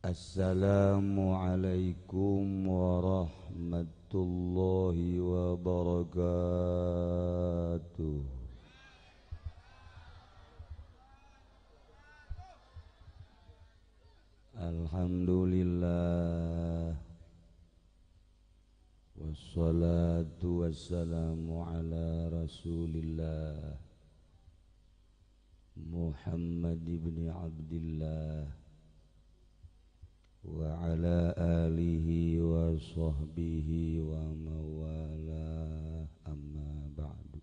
Assalamualaikum warahmatullahi wabarakatuh. Alhamdulillah, wassalatu wassalamu ala rasulillah Muhammad ibn Abdillah wa ala alihi wa sahbihi wa mawala, amma ba'du.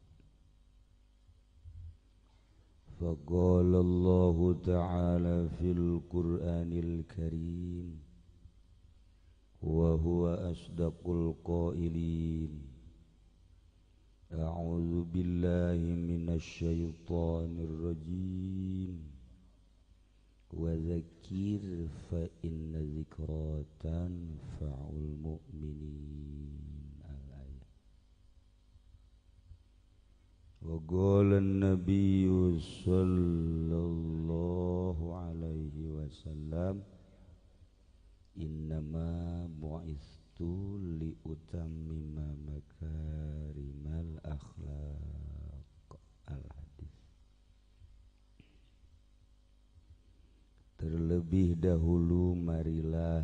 Faqala Allahu ta'ala fil Qur'anil Karim wa huwa asdaqul qailin. A'udzu billahi minasy syaithanir rajim. Wa dzakir fa inna dzikra tanfa'ul mu'minin. Al-ayat. Wa qala an-nabiyyu sallallahu alaihi wasallam, innama bu'istu liutammima makarimal akhlaq. Al-hadis. Terlebih dahulu marilah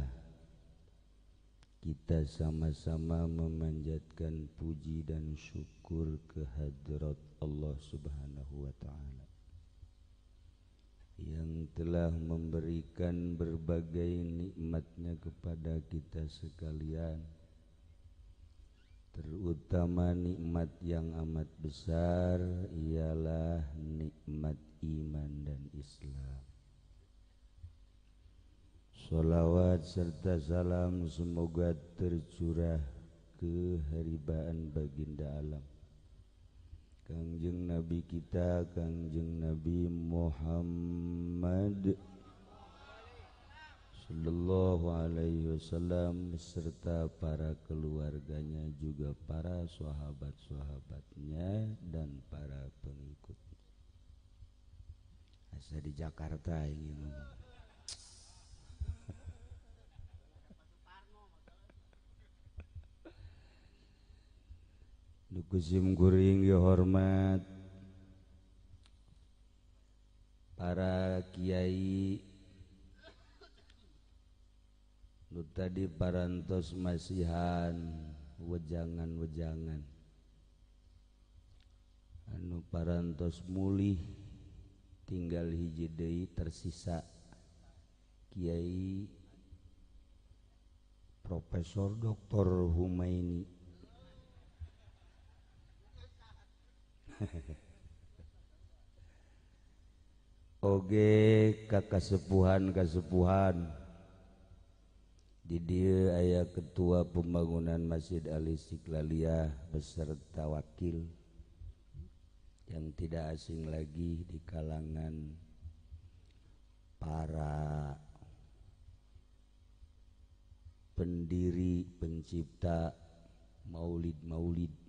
kita sama-sama memanjatkan puji dan syukur kehadrat Allah Subhanahu wa ta'ala yang telah memberikan berbagai nikmatnya kepada kita sekalian, terutama nikmat yang amat besar ialah nikmat iman dan Islam. Sholawat serta salam semoga tercurah keharibaan baginda alam Kangjeng Nabi kita, Kangjeng Nabi Muhammad sallallahu alaihi wasallam beserta para keluarganya, juga para sahabat-sahabatnya dan para pengikut. Asa di Jakarta ini ngomong. Nukusim kuring ya hormat para kiai nu tadi parantos masihan wejangan-wejangan, anu parantos mulih tinggal hiji deui tersisa Kiai Profesor Dr. Humaini. Oge kakasepuhan-kasepuhan di dieu aya ketua pembangunan Masjid Al Istiqlaliyah beserta wakil yang tidak asing lagi di kalangan para pendiri pencipta maulid-maulid,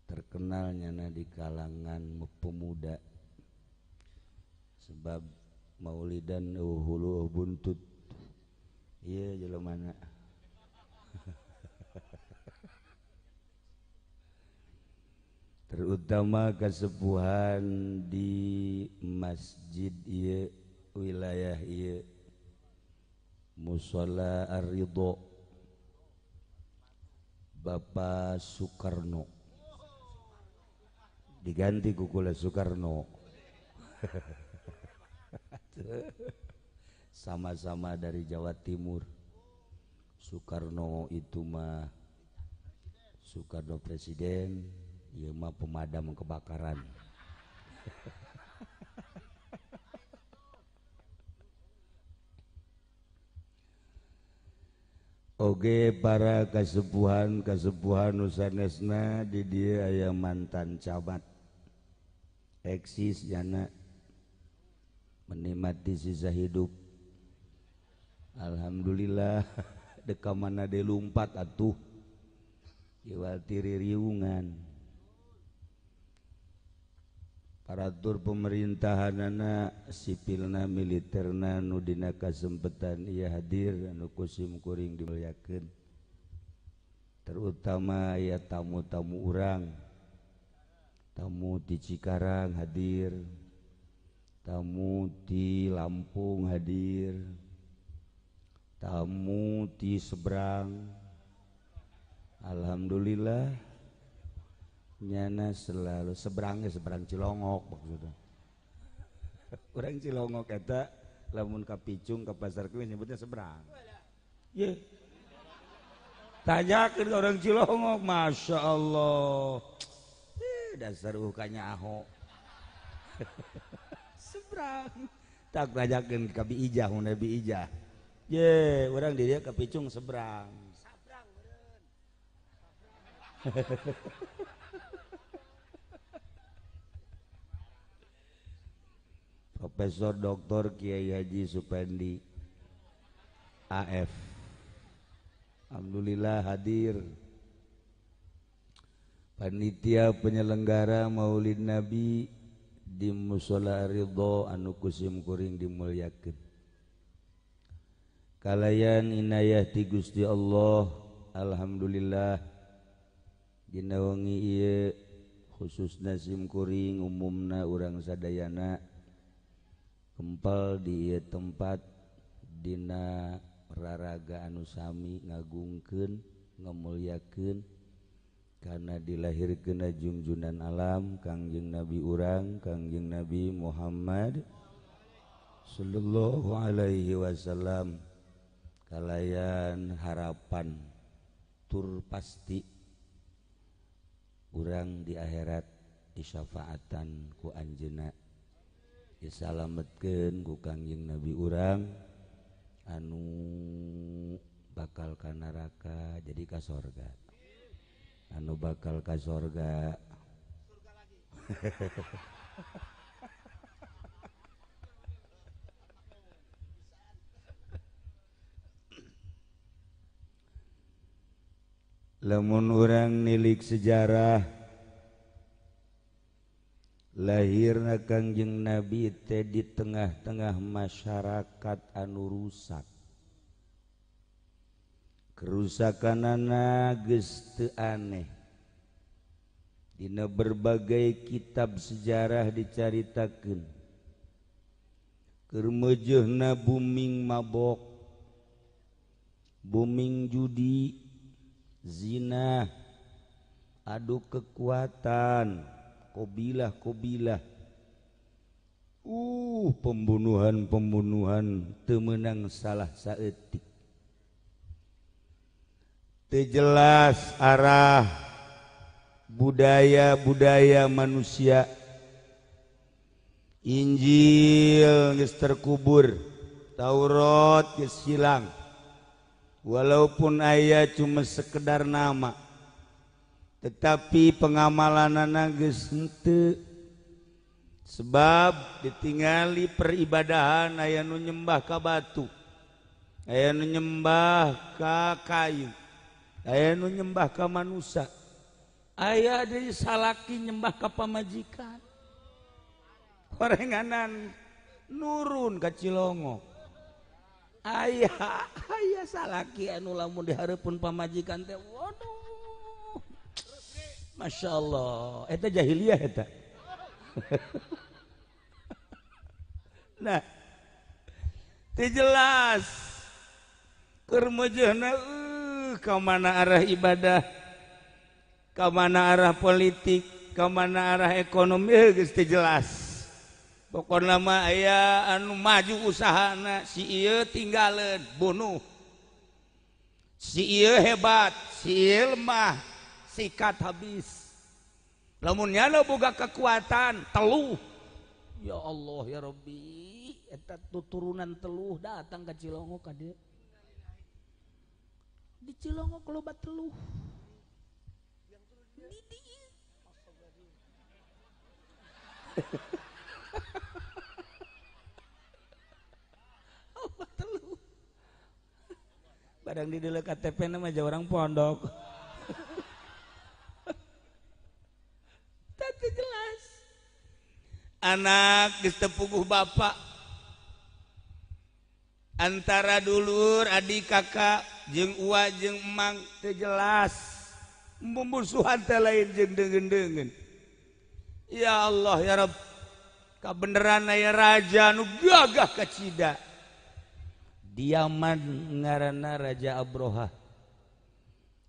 terkenalnya di kalangan pemuda sebab maulidan hulu buntut iya jelema mana. Terutama kesepuhan di masjid ieu, wilayah ieu, Musholla Ar-Ridho Bapak Soekarno, diganti kukula Soekarno. Sama-sama dari Jawa Timur. Soekarno itu mah Soekarno presiden, ieu mah pemadam kebakaran. Oge para kasepuhan-kasepuhan nusanesna di dieu aya mantan camat eksis jana menikmati sisa hidup. Alhamdulillah deka mana de lumpat atuh iwal tiri riungan. Aparatur pemerintahanana sipilna militerna nu dina kasempetan ieu hadir anu kusim kuring dimuliakeun. Terutama aya tamu-tamu urang, tamu di Cikarang hadir, tamu di Lampung hadir, tamu di seberang. Alhamdulillah nyana selalu seberangnya seberang Cilongok maksudnya. Orang Cilongok eta lamun ka Picung ka Pasar Kemis nyebutnya seberang. Ye. Tanyakeun ka orang Cilongok, Masya Allah. Dasar ukanya aho. Seberang. Tak tanyakeun ka Bi Ijah, mun Bi Ijah. Ye, urang di dieu ka Picung seberang. Sabrang meureun. Profesor Dr. Kiai Haji Supendi AF. Alhamdulillah hadir. Panitia penyelenggara Maulid Nabi di Mushola Ridho anu kusim kuring dimuliakeun. Kalayan inayah ti Gusti Allah, alhamdulillah dina wengi ieu khususna sim kuring umumna urang sadayana kempal di ieu tempat dina raraga anu sami ngagungkeun ngamuliakeun karena dilahirkeun junjunan alam Kangjeng Nabi urang Kangjeng Nabi Muhammad sallallahu alaihi wasallam. Kalayan harapan tur pasti urang di akhirat disyafaatan ku anjeunna, disalametkeun ku Kangjeng Nabi urang anu bakal ka neraka jadi ka sorga, anu bakal ka sorga. Lamun urang nilik sejarah lahirna Kangjeng Nabi teh di tengah-tengah masyarakat anu rusak. Kerusakanana geus teu aneh. Dina berbagai kitab sejarah dicaritakeun. Keur meujeuhna booming mabok, booming judi, zina, adu kekuatan, kobilah-kobilah, pembunuhan-pembunuhan teu meunang salah saeutik. Teu jelas arah budaya-budaya manusia. Injil geus terkubur, Taurat geus hilang. Walaupun aya cuma sekedar nama, tetapi pengamalanana geus henteu. Sebab ditingali peribadahan aya nu nyembah ka batu, aya nu nyembah ka kayu, aya nu nyembah ka manusia, aya deui salaki nyembah ka pamajikan. Horenganan nurun ka Cilongok. Aya aya salaki anu lamun dihareupeun pamajikan teh waduh, Masya Allah, eta jahiliyah eta. Nah, teu jelas keur meujeuhna ka mana arah ibadah, ka mana arah politik, ka mana arah ekonomi geus teu jelas. Pokokna mah aya anu maju usahana, si ieu tinggaleun bunuh, si ieu hebat, si ieu lemah, sikat habis. Lamun nyana boga kekuatan teluh, ya Allah ya Rabbi, eta tuturunan teluh datang ka Cilongok ka dieu. Di Cilongok loba teluh. Di dieu. Loba teluh. Barang di deuleu KTP na mah orang pondok. Teu jelas. Anak geus teu puguh bapak, antara dulur adik kakak jeung uwa jeung emang teu jelas, mumusuhan teh lain jeung deungeun-deungeun. Ya Allah ya Rabb, kabeneran aya raja nu gagah kacida diaman ngaranna Raja Abroha.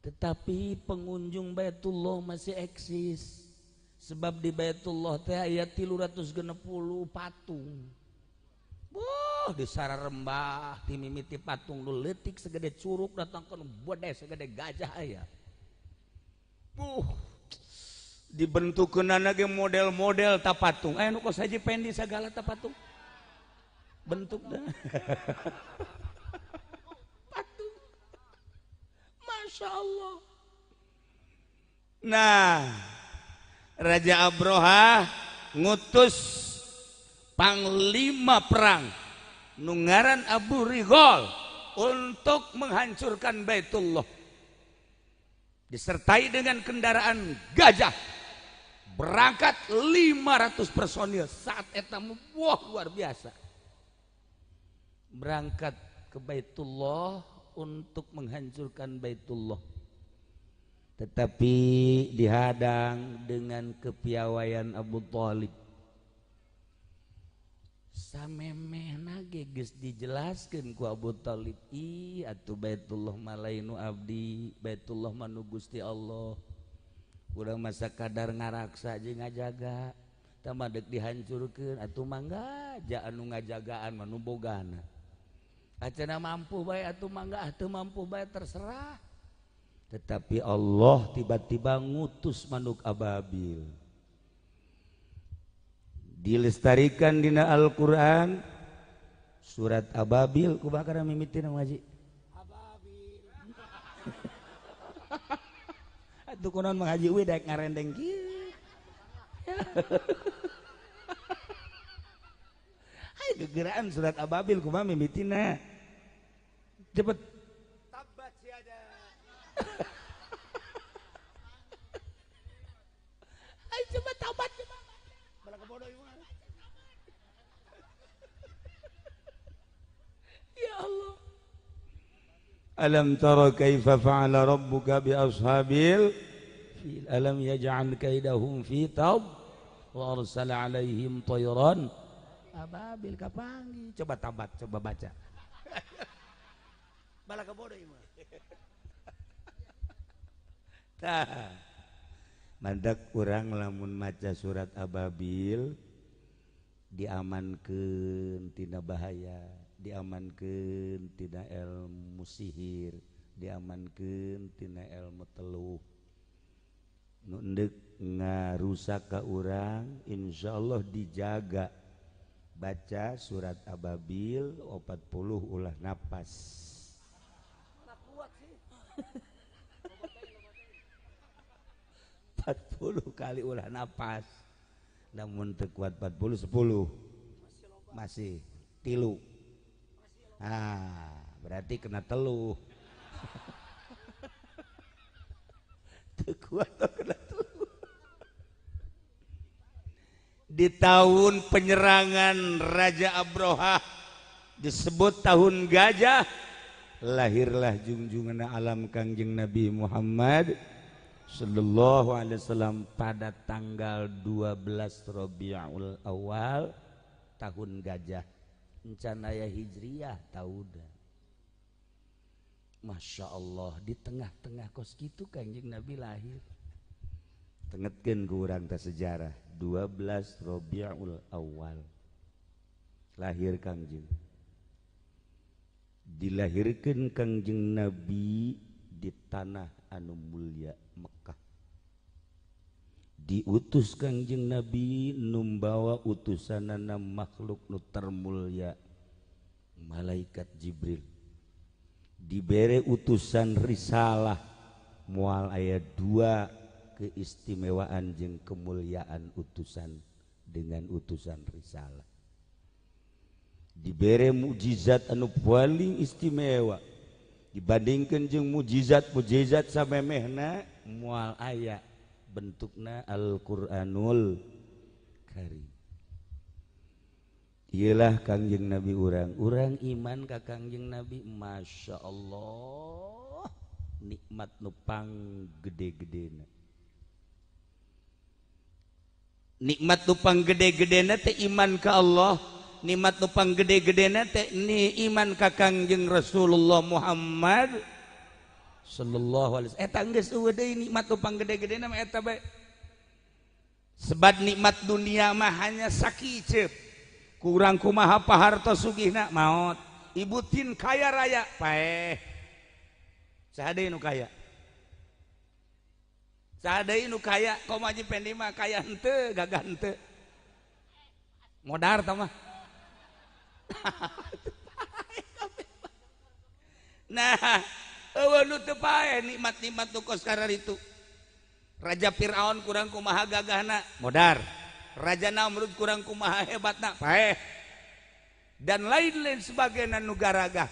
Tetapi pengunjung Baitullah masih eksis, sebab di Baitullah teh aya 360 patung. Wah, di sararembah ti mimiti patung nu leutik segede curug datang ke nu bede segede gajah aya. Dibentukeunana ge model-model ta patung. Aya nu kos Haji Pendi sagala ta patung. Bentuk dah. Patung. Masya Allah. Nah, Raja Abroha ngutus panglima perang nu ngaran Abu Righal untuk menghancurkan Baitullah, disertai dengan kendaraan gajah. Berangkat 500 personil saat eta, wah luar biasa. Berangkat ke Baitullah untuk menghancurkan Baitullah. Tetapi dihadang dengan kepiawaian Abu Thalib. Samemehna ge geus dijelaskeun ku Abu Thalib, ih atuh Baitullah mah lain nu abdi, Baitullah mah nu Gusti Allah. Urang masa kadar ngaraksa jeung ngajaga, tah mah deuk dihancurkeun atuh mangga ja anu ngajagaan mah nu bogana. Acana mampu bae atuh mangga, teu mampu bae terserah. Tetapi Allah tiba-tiba ngutus manuk ababil. Dilestarikan dina Al-Qur'an surat Ababil kumaha kana mimitina ngaji? Ababil. Atuh kunaon Mang Haji we daek ngarendeng kieu. Hai gegeraan surat Ababil kumaha mimitina? Cepet. Tabat siada. Ayo coba tabat coba. Balaka bodoh ieu mah. Ya Allah. Alam tara kaifa fa'ala rabbuka bi ashabil fil, alam yaj'al kaidahum fi tab wa arsala 'alaihim tayran ababil. Kapanggih coba tabat, coba baca. Balaka bodoh ieu mah. Tah. Mandak urang lamun maca surat Ababil diamankeun tina bahaya, diamankeun tina ilmu sihir, diamankeun tina ilmu teluh. Nu endek ngarusak ka urang insyaallah dijaga. Baca surat Ababil 40 ulah napas. Kuat sih. 40 kali ulah napas. Namun teu kuat 40 10. Masih tilu. Ah, berarti kena teluh. Teu kuat kena teluh. Di tahun penyerangan Raja Abroha disebut tahun gajah, lahirlah junjungan alam Kangjeng Nabi Muhammad sallallahu alaihi wasallam pada tanggal 12 Rabiul Awal tahun gajah. Encan aya Hijriah tahuda. Masya Allah, di tengah-tengah kos kitu Kangjeng Nabi lahir. Tengetkeun ku urang teh sejarah 12 Rabiul Awal lahir Kangjeng. Dilahirkeun Kangjeng Nabi di tanah anu mulia Mekah. Diutus Kangjeng Nabi numbawa utusanana makhluk nu termulia malaikat Jibril. Dibere utusan risalah moal aya dua keistimewaan jeung kemuliaan utusan dengan utusan risalah. Dibere mukjizat anu paling istimewa dibandingkan jeung mukjizat-mukjizat samemehna moal aya bentukna Al-Qur'anul Karim. Iyalah Kangjeng Nabi urang, urang iman ka Kangjeng Nabi, Masya Allah, nikmat nu pang gede-gedena. Nikmat nu pang gede-gedena teh iman ka Allah, nikmat nu pang gede-gedena teh ni iman ka Kangjeng Rasulullah Muhammad sallallahu alaihi wasallam. Eta geus eueuh deui nikmat nu pang gede-gedena mah eta bae. Sebab nikmat dunia mah hanya sakiceup. Kurang kumaha paharto sugihna maot, ibutin kaya raya paeh. Saha deui nu kaya? Saha deui nu kaya? Komo Haji Pendi mah kaya henteu, gagah henteu. Modar tah mah. Nah, eueuh nu teu paeh nikmat-nikmat nu kos kararitu. Raja Fir'aun kurang kumaha gagahna, modar. Raja Namrud kurang kumaha hebatna, paeh. Dan lain-lain sebagainya nu garagah.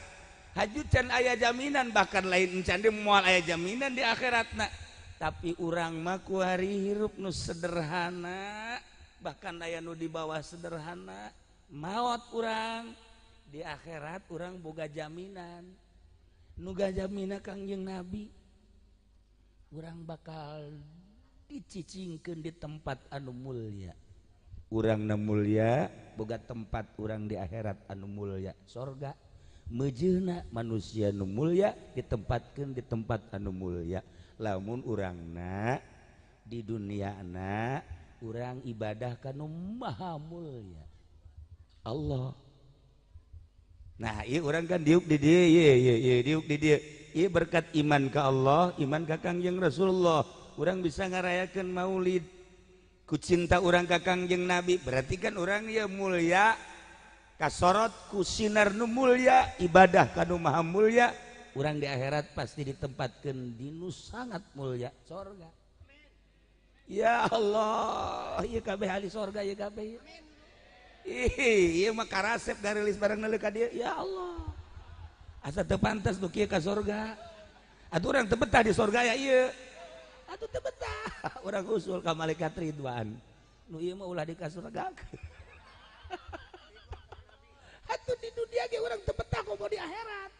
Haju can aya jaminan, bahkan lain can deui moal aya jaminan di akhiratna. Tapi urang mah kuari hirup nu sederhana, bahkan aya nu di bawah sederhana, maot urang di akhirat urang boga jaminan. Nu jaminan Kangjeng Nabi, urang bakal dicicingkeun di tempat anu mulia. Urang na mulia boga tempat urang di akhirat anu mulia, sorga. Mejeuna manusia nu mulia ditempatkeun di tempat anu mulia. Lamun urangna di duniana urang ibadah ka nu maha mulia, Allah. Nah, ieu urang kan diuk di dieu, ieu ieu diuk di dieu. Ieu berkat iman ka Allah, iman ka Kangjeng Rasulullah, urang bisa ngarayakeun maulid. Ku cinta urang ka Kangjeng Nabi, berarti kan urang ieu mulia, kasorot ku sinar nu mulia, ibadah ka nu maha mulia, urang di akhirat pasti ditempatkeun di nu sangat mulia, sorga. Ya Allah, ieu kabeh ahli sorga ieu kabeh. Ih, ieu mah karasep garilis bareng neuleuh ka dieu. Ya Allah. Asa teu pantes nu kieu ka sorga. Atuh urang teu betah di sorga ya ieu. Atuh teu betah. Urang usul ka malaikat Ridwan. Nu ieu mah ulah di ka surga. Atuh di dunia ge urang teu betah komo di akhirat.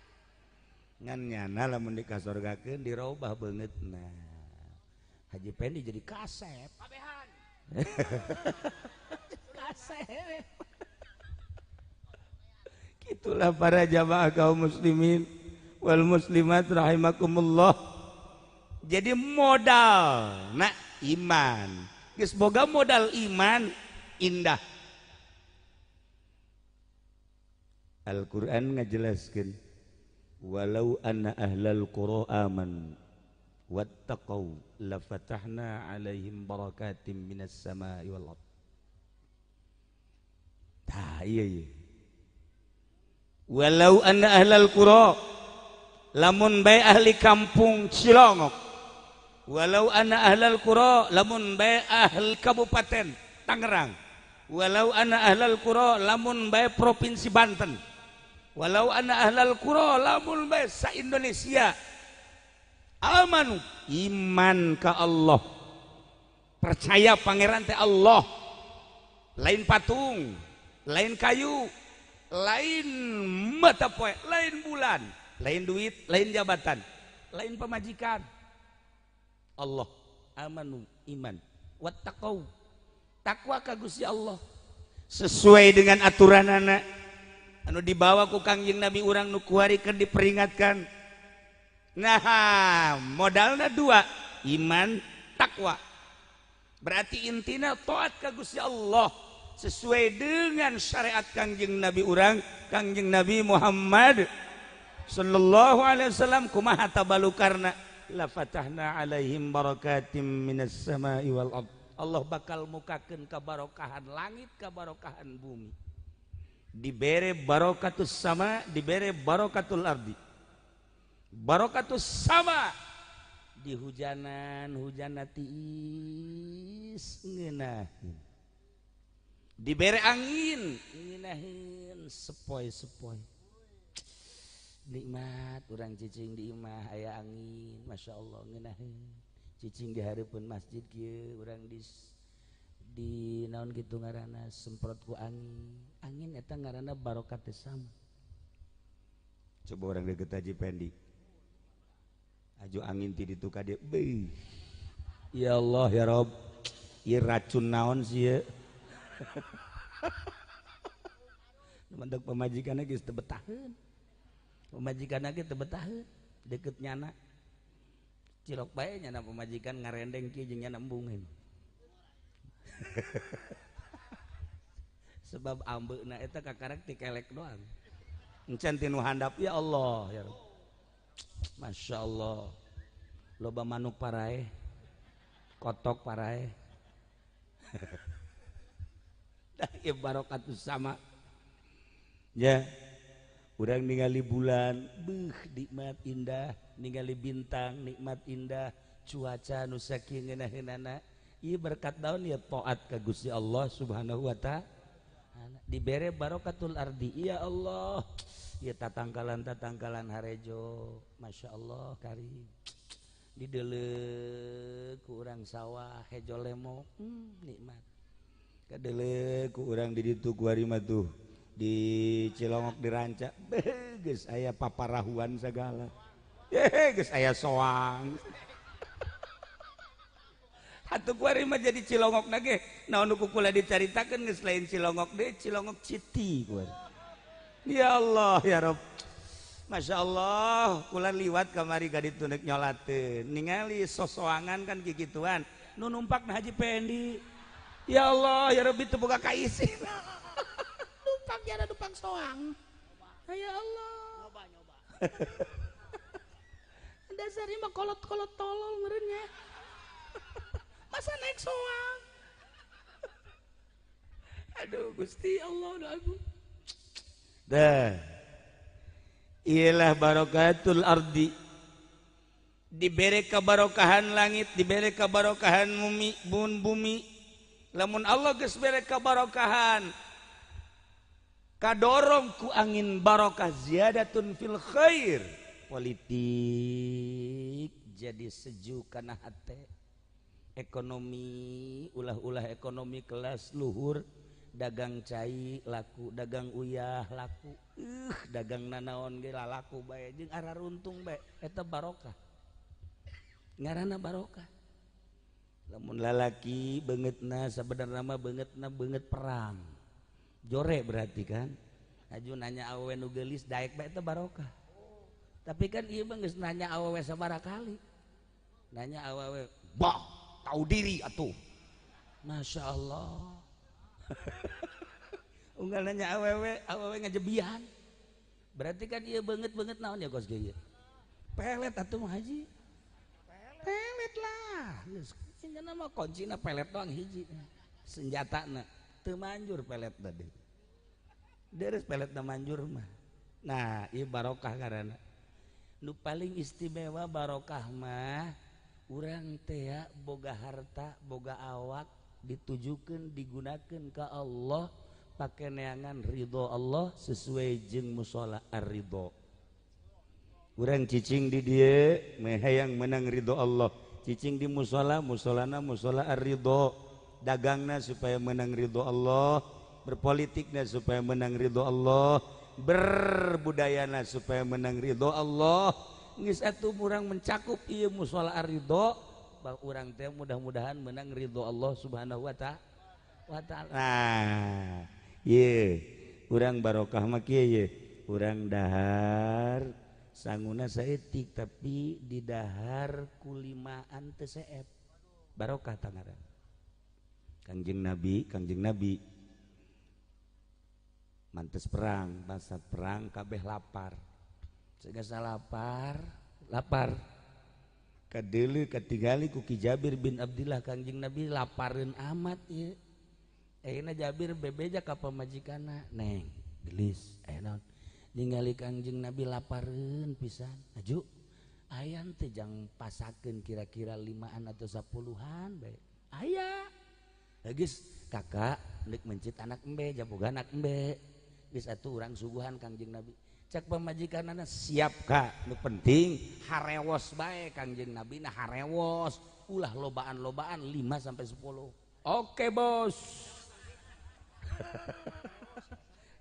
Ngan nyana lamun di ka surgakeun dirobah beungeutna. Haji Pendi jadi kasep. Kabehan. Kasep. Itulah para jamaah kaum muslimin wal muslimat rahimakumullah. Jadi modal nak iman. Geus boga modal iman indah. Al-Qur'an ngajelaskeun walau anna ahlal qura amanu wattaqau lafatahna alaihim barakatim minas samai wal ard. Tah iya iya. Walau anna ahlal qura, lamun bae ahli kampung Cilongok, walau anna ahlal qura, lamun bae ahli kabupaten Tangerang, walau anna ahlal qura, lamun bae provinsi Banten, walau anna ahlal qura, lamun bae sa Indonesia, amanu, iman ka Allah, percaya pangeran teh Allah, lain patung, lain kayu, lain mata poe, lain bulan, lain duit, lain jabatan, lain pemajikan. Allah, amanu, iman, wattaqau, takwa ka Gusti Allah, sesuai dengan aturan anak anu dibawa ku Kangjeng Nabi urang nu kuari keur diperingatkan. Nah, modalna dua, iman, takwa. Berarti intina taat ka Gusti Allah sesuai dengan syariat Kangjeng Nabi urang, Kangjeng Nabi Muhammad sallallahu alaihi wasallam. Kumaha tabalukarna la fatahna alaihim barakatim minas samai wal ard. Allah bakal mukakeun kabarokahan langit, kabarokahan bumi. Dibere barokatus sama, dibere barokatul ardi. Barokatus sama di hujanan, hujan tiis ngeunaheun. Dibere angin ngeunaheun sepoi-sepoi. Nikmat urang cicing di imah aya angin, Masya Allah ngeunaheun. Cicing di hareupeun masjid kieu urang di Di naon gitu ngaranna semprot ku angin. Angin eta ngaranna barokat teh sama. Coba orang deket Haji Pendi. Aju angin ti ditu ka dieu. Beuh. Ya Allah ya Rob. Ieu racun naon sih ieu? Mentek pamajikanna geus teu betaheun. Pamajikanna ge teu betaheun, deket nyana. Cilok bae nyana pamajikan ngarendeng kieu jeung nyana embungeun. Sebab ambeuna eta kakarek ti kelek doang. Encan ti nu handap ya Allah ya Rabb. Masya Allah. Loba manuk paraeh, kotok paraeh. Dah ieu barokatu sama. Ya. Urang ningali bulan, beuh nikmat indah, ningali bintang nikmat indah, cuaca nu sakieu ngeunaheunana. Ieu berkat daun ya taat ka Gusti Allah Subhanahu wa taala. Dibere barokatul ardi. Ya Allah, ya tatangkalan-tatangkalan harejo, Masya Allah karim. Didele ku urang sawah hejo lemo, nikmat. Kadele ku urang di ditu ku ari mah tuh di Cilongok diranca, beuh geus aya paparahuan sagala. Ye geus aya soang. Atuh ku ari mah jadi Cilongok na ge, naon nu ku kula dicaritakeun geus lain Cilongok deui, Cilongok City ku ari. Ya Allah ya Rabb. Masya Allah, kula liwat kamari ka ditu neuk nyolateun. Ningali sosoangan kan kikituan, nu numpak na Haji Pendi. Ya Allah ya Rabbi teu boga kaisi. Numpak jana numpak soang. Ya Allah. Nyoba nyoba. Dasarnya mah kolot-kolot tolol meureunnya. Masa naik soang. Aduh Gusti Allah aduh. Dah. Ialah barokatul ardi. Dibere kebarokahan langit, dibere kebarokahan bumi, bun bumi. Lamun Allah geus bere kebarokahan, kadorong ku angin barokah ziyadatun fil khair. Politik jadi sejuk kana hate. Ekonomi ulah-ulah ekonomi kelas luhur, dagang cai laku, dagang uyah laku, dagang nanaon ge lalaku bae jeung araruntung bae, eta barokah. Ngaranna barokah. Lamun lalaki beungeutna sabenerna mah beungeutna beungeut perang. Jore berarti kan. Aju nanya awewe nu geulis daek bae eta barokah. Tapi kan ieu mah geus nanya awewe sabaraha kali. Nanya awewe, "Bah, tahu diri atuh." Masya Allah. Unggal nanya awewe, awewe ngajebian. Berarti kan ieu beungeut-beungeut naon ya kos ge ieu? Pelet atuh mah haji. Pelet lah. Geus cenah mah kuncina pelet doang hiji. Senjatana teu manjur pelet tadi. Deres peletna manjur mah. Nah, ieu barokah karana. Nu paling istimewa barokah mah urang teh boga harta, boga awak ditujukeun digunakeun ka Allah pake neangan ridho Allah sesuai jeung musala ar-ridho. Urang cicing di dieu meh hayang menang ridho Allah. Cicing di musala, musolana musala ar-ridho. Dagangna supaya menang ridho Allah, berpolitikna supaya menang ridho Allah, berbudayana supaya menang ridho Allah. Geus atuh urang mencakup ieu musala ar-ridho, bah urang teh mudah-mudahan menang ridho Allah Subhanahu wa ta'ala. Nah, ye urang barokah mah kieu ye. Urang dahar sanguna saeutik tapi di dahar kulimaan teu seep. Barokah tangaran. Kangjeng Nabi mantes perang, bangsa perang kabeh lapar. Segasa lapar, lapar. Kadeuleu katingali ku Ki Jabir bin Abdillah Kangjeng Nabi lapareun amat ieu. Ayeuna Jabir bebeja ka pamajikanna, "Neng, gelis, aya naon?" Ningali Kangjeng Nabi lapareun pisan. Aju, aya teh jang pasakeun kira-kira 5-an atau 10-an bae. Aya. Geus kakak neuk mencit anak embe, jaboga anak embe. Geus atuh urang suguhan Kangjeng Nabi. Cek pamajikanana siap kak, nu penting harewos bae Kangjeng Nabi na harewos, ulah lobaan-lobaan 5 sampai 10. Oke bos.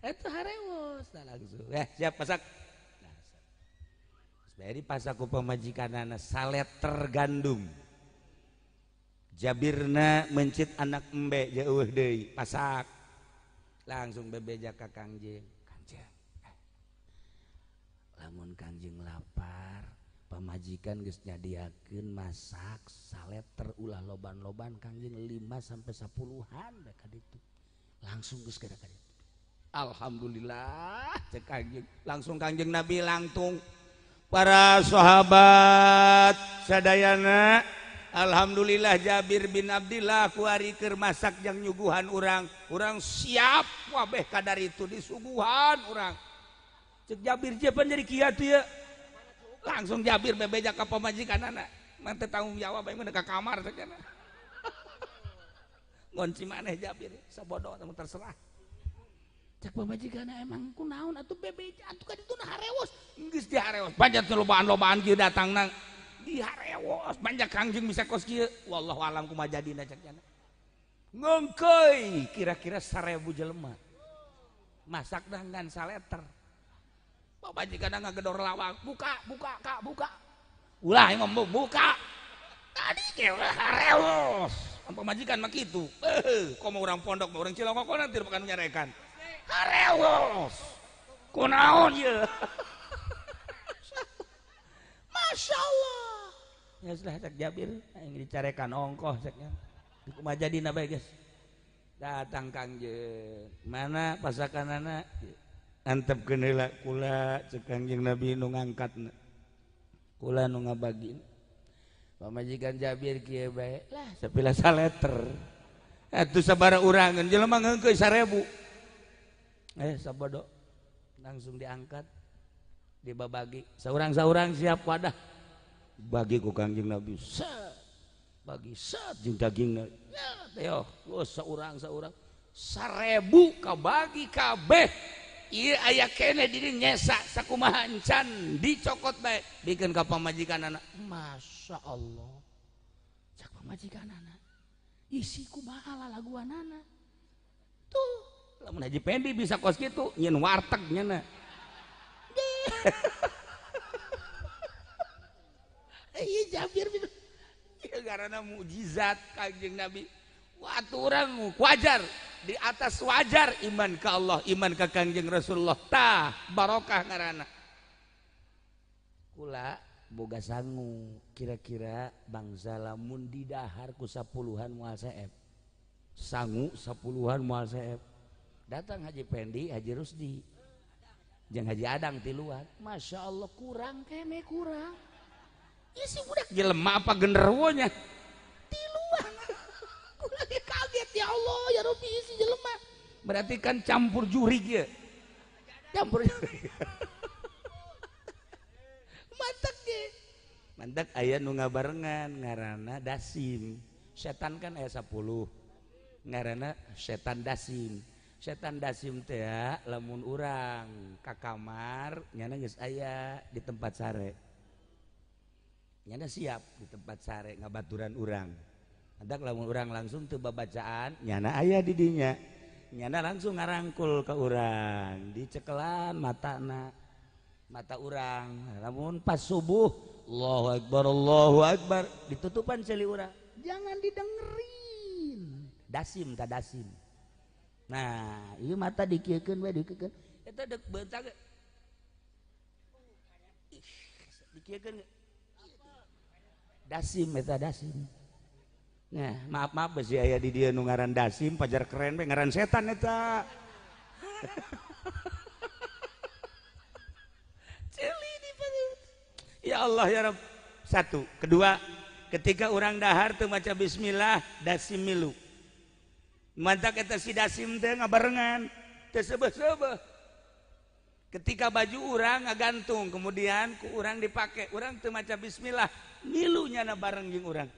Itu harewos nah, langsung. Ya siap masak. Nah, dari pasaku pamajikanana saleter gandum. Jabirna mencit anak embe jauh deui pasak. Langsung bebeja ka Kangjeng. Kangjeng. Lamun Kangjeng lapar, pamajikan geus nyadiakeun masak saleter ulah loban-loban Kangjeng 5 sampai 10-an ka ditu. Langsung geus ka ditu. Alhamdulillah cek Kangjeng. Langsung Kangjeng Nabi langtung para sahabat sadayana, alhamdulillah Jabir bin Abdillah kuari keur masak jang nyuguhan urang. Urang siap wabeh kadar itu disuguhan urang. Cek Jabir jepan jadi kieu tuh ya. Langsung Jabir bebeja ka pamajikanana. Mah teu tanggung jawab aing mah ka kamar cenah. Ngonci maneh Jabir sabodo terserah. Cek pamajikanna emang kunaon atuh bebeja atuh ka ditu harewos. Geus diharewos. Banyak lobaan-lobaan kieu datangna. Diharewos banyak Kangjeng bisa kos kieu. Wallahu alam kumaha jadina cek jana. Ngengkeuy kira-kira 1000 jelema. Masak ngan saleter. Pamajikanna ngagedor lawang, buka, buka, kak, buka. Ulah ngomong buka. Tadi ge harewos. Pamajikan mah kitu. Komo urang pondok mah urang Cilongok nanti bukan nyarekan. Harewos. Kunaon ieu? Masya Allah. Ya sudah cek Jabir aing dicarekan ongkoh ceknya. Kumaha jadina bae geus. Datang Kangjeng. Mana pasakanana? Antepkeun heula kula cek Kangjeng Nabi nu ngangkatna. Kula nu ngabagina. Pamajikan Jabir kieu bae. Lah sapila saleter. Atuh sabaraha urangeun jelema ngeungkeun 1000. Sabodo. Langsung diangkat. Dibabagi saurang-saurang siap wadah bagi ku Kangjeng Nabi set bagi set jeung dagingna ya teh saurang-saurang 1000 kabagi kabeh ieu aya keneh di nyesa sakumaha encan dicokot bae bikeun ka pamajikanana. Masya Allah cak pamajikanana isi kumaha lalaguanana tuh lamun Haji Pendi bisa kos kitu nyeun warteg nya. Iya Jabir bin ya, karena mukjizat Kangjeng Nabi. Waktu orang wajar di atas wajar iman ke Allah, iman ke Kangjeng Rasulullah. Tah barokah ngarana. Kula boga sangu kira-kira bangsa lamun didahar ku 10-an moal seep. Sangu 10-an moal seep. Datang Haji Pendi, Haji Rusdi. Jeung Haji Adang tiluan. Masya Allah kurang kene kurang. Isi budak jelema apa genderuwonya? Tiluan. Aku lagi kaget ya Allah ya Rabbi isi jelema. Berarti kan campur jurig ya. Campur jurig. Mantak ge. Mantak aya nu ngabarengan ngaranna dasim. Setan kan aya 10. Ngaranna setan dasim. Setan dasim teh lamun urang ka kamar nyana geus aya di tempat sare. Nyana siap di tempat sare ngabaturan urang. Mantak lamun urang langsung teu babacaan nyana aya di dinya. Nyana langsung ngarangkul ka urang, dicekelan matana. Mata urang. Lamun pas subuh Allahu akbar ditutupan ceuli urang. Jangan didengerin. Dasim ta dasim. Nah, ieu mata dikieukeun we dikieukeun. Eta deuk beunta ge. Dikieukeun ge. Dasim eta dasim. Nah, maaf-maaf besi aya di dieu nu ngaran dasim pajar keren we ngaran setan eta. Ceuli di perut. Ya Allah ya Rabb. Satu, kedua, ketika urang dahar teu maca bismillah dasim milu. Mantak eta si dasim teh ngabarengan teu seubeuh-seubeuh. Ketika baju urang ngagantung kemudian ku urang dipake, urang teu maca bismillah, milu nyana bareng jeung urang.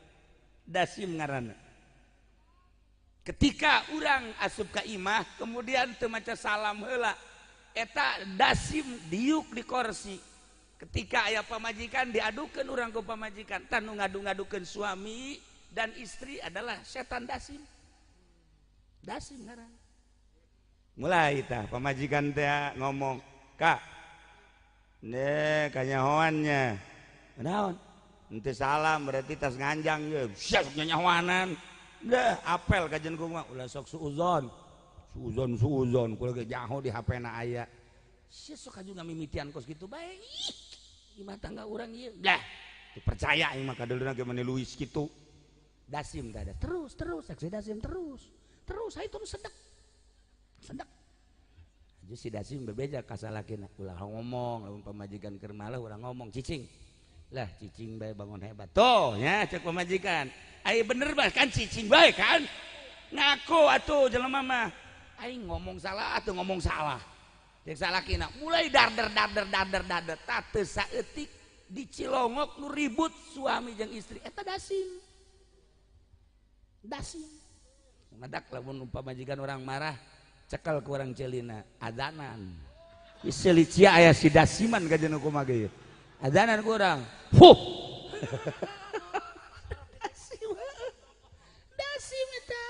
Dasim ngaranna. Ketika urang asup ka imah kemudian teu maca salam heula, eta dasim diuk di kursi. Ketika aya pamajikan diadukeun urang ku pamajikan, tah nu ngadu-ngadukeun suami dan istri adalah setan dasim. Dasim ngaran. Mulai tah pamajikan teh ngomong, "Kak, ne kanyahoannya." Naon? Henteu salam berarti tas nganjang ye. Siap nyanyahoanan. Dah apel kajian kumaha ulah sok suuzon. Suuzon suuzon kula ge jaho di HP-na aya. Sia sok aju ngamimitian kos kitu bae. Ih, imah tangga urang ieu. Dah, dipercaya aing mah kadeuleuna ge mani Luis kitu. Dasim teh ada. Terus terus saksi dasim terus. Terus hayu terus sedek. Sedek. Aja si dasim bebeja ka salakina ulah ngomong lamun pamajikan keur malah urang ngomong cicing. Lah cicing bae bangun hebat. Tuh nya cek pamajikan. Ai bener bah kan cicing bae kan. Ngaku atuh jelema mah. Aing ngomong salah atuh ngomong salah. Cek salakina mulai darder darder darder darder tah teu saeutik di Cilongok nu ribut suami jeung istri eta dasim. Dasim. Ngadak lamun pamajikan orang marah cekel ku urang celina adanan. Geus cia aya si dasiman ka jeung kumaha ge. Adanan ku urang. Huh. Dasim. Dasim eta.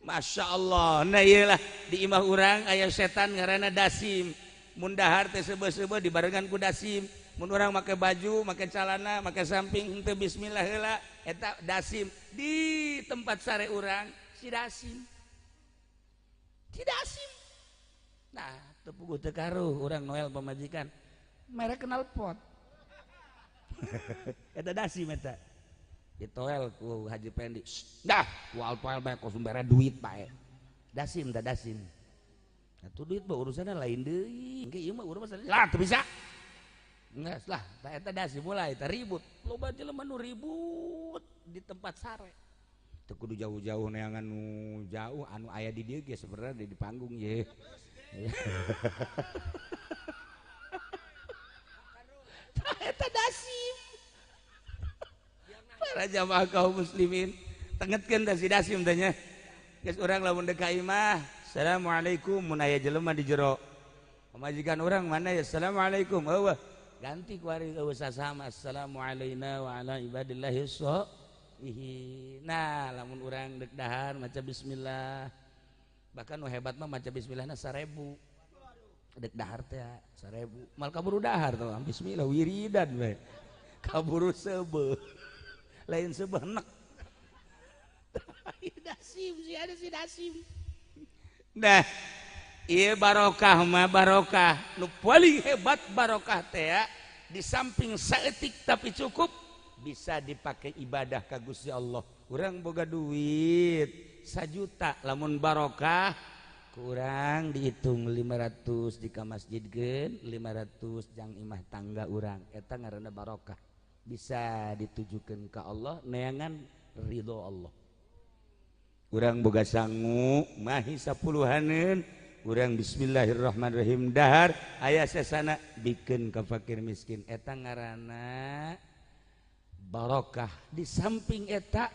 Masya Allah. Nah iyalah di imah urang aya setan ngaranna dasim. Mun dahar teh seubeuh-seubeuh dibarengan ku dasim. Mun urang make baju, make calana, make samping henteu bismillah heula eta dasim di tempat sare urang si dasim. Si dasim. Nah, teu puguh teu karuh urang noel pamajikan. Merek kenal pot. Eta dasim eta. Ditoel ku Haji Pendi. Dah, ku altoel bae kos mere duit bae. Dasim tah dasim. Atuh duit mah urusanna lain deui. Engke ieu mah urusan lah teu bisa. Geus lah, tah eta dasim mulai tah ribut. Loba jelema nu ribut di tempat sare. Teu kudu jauh-jauh neangan nu jauh anu aya di dieu ge sebenarnya di panggung ye. Tah eta dasim. Para jamaah kaum muslimin tengetkeun tah si dasim teh nya. Geus urang lamun deuk ka imah, assalamualaikum mun aya jelema di jero. Pamajikan urang mana ya assalamualaikum eueuh. Ganti ku ari eueuh sasama assalamu alaina wa ala ibadillahi sholihin. Nah, lamun urang deuk dahar maca bismillah. Bahkan nu hebat mah maca bismillahna 1000. Deuk dahar teh 1000. Mal kaburu dahar tuh bismillah wiridan we. Kaburu seubeuh. Lain seubeuh nek. Dasim si ada si dasim. Nah, ieu barokah mah barokah. Nu paling hebat barokah teh di samping saeutik tapi cukup bisa dipakai ibadah ka Gusti Allah. Urang boga duit 1 juta lamun barokah kurang dihitung 500 di ka masjidkeun, 500 jang imah tangga urang. Eta ngaranna barokah. Bisa ditujukeun ka Allah neangan ridho Allah. Urang boga sangu mahi 10-haneun urang bismillahirrahmanirrahim dahar aya sesana bikeun ka fakir miskin eta ngaranna barokah. Di samping eta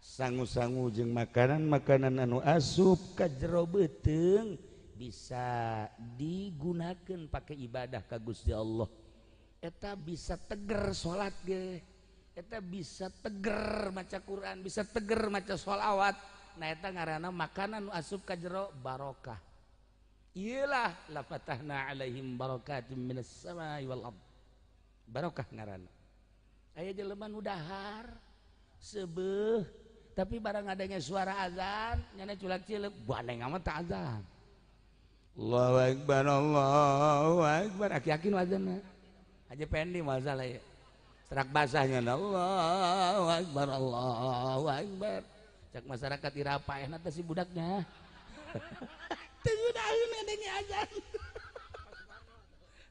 sangu-sangu jeung makanan-makanan anu asup ka jero beuteung bisa digunakeun pake ibadah ka Gusti Allah. Eta bisa teger salat ge, eta bisa teger maca Quran, bisa teger maca sholawat. Nah eta ngaranna makanan nu asup ka jero barokah. Iyalah la fatahna alaihim barakatim minas samai wal ard. Barokah ngaranna. Aya jelema nu dahar seubeuh tapi barang adanya suara azan nyana culak cileuk bandeng amat tak azan. Allahu akbar Allahu akbar aki-aki nu azanna. Haji Pendi masalah ya. Serak basahnya Allahu akbar Allahu akbar. Cak masyarakat irapaehna teh si budaknya. Teu ngudaheun adanya azan.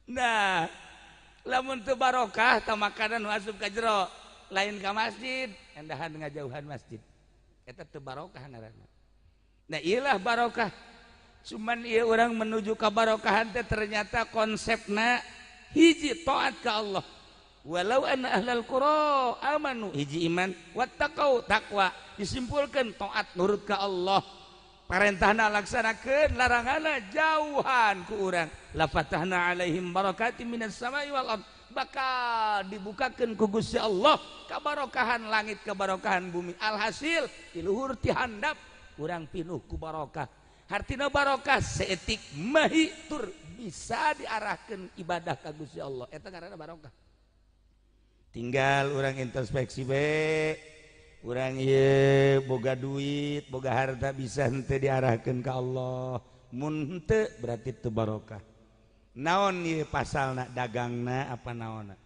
Nah, lamun teu barokah ta makanan nu asup ka jero, lain ka masjid, endahan ngajauhan masjid. Eta teu barokah ngaranna. Nah, ieulah barokah. Cuman ieu urang menuju ka barokahan teh ternyata konsepna hiji taat ka Allah. Walau anna ahlal qura amanu hiji iman wattaqau taqwa disimpulkan taat nurut ka Allah. Parentahna laksanakeun, laranganna jauhan ku urang. La fatahna alaihim barakatim minas samai wal ard. Bakal dibukakeun ku Gusti Allah kabarokahan langit, kabarokahan bumi. Alhasil ti luhur ti handap Urang pinuh ku barokah. Hartina barokah seetik mahi tur bisa diarahkan ibadah ka Gusti Allah. Eta ngaranna barokah. Tinggal urang introspeksi be. Urang ieu boga duit, boga harta bisa henteu diarahkeun ka Allah. Mun henteu berarti teu barokah. Naon ieu pasalna dagangna apa naonna?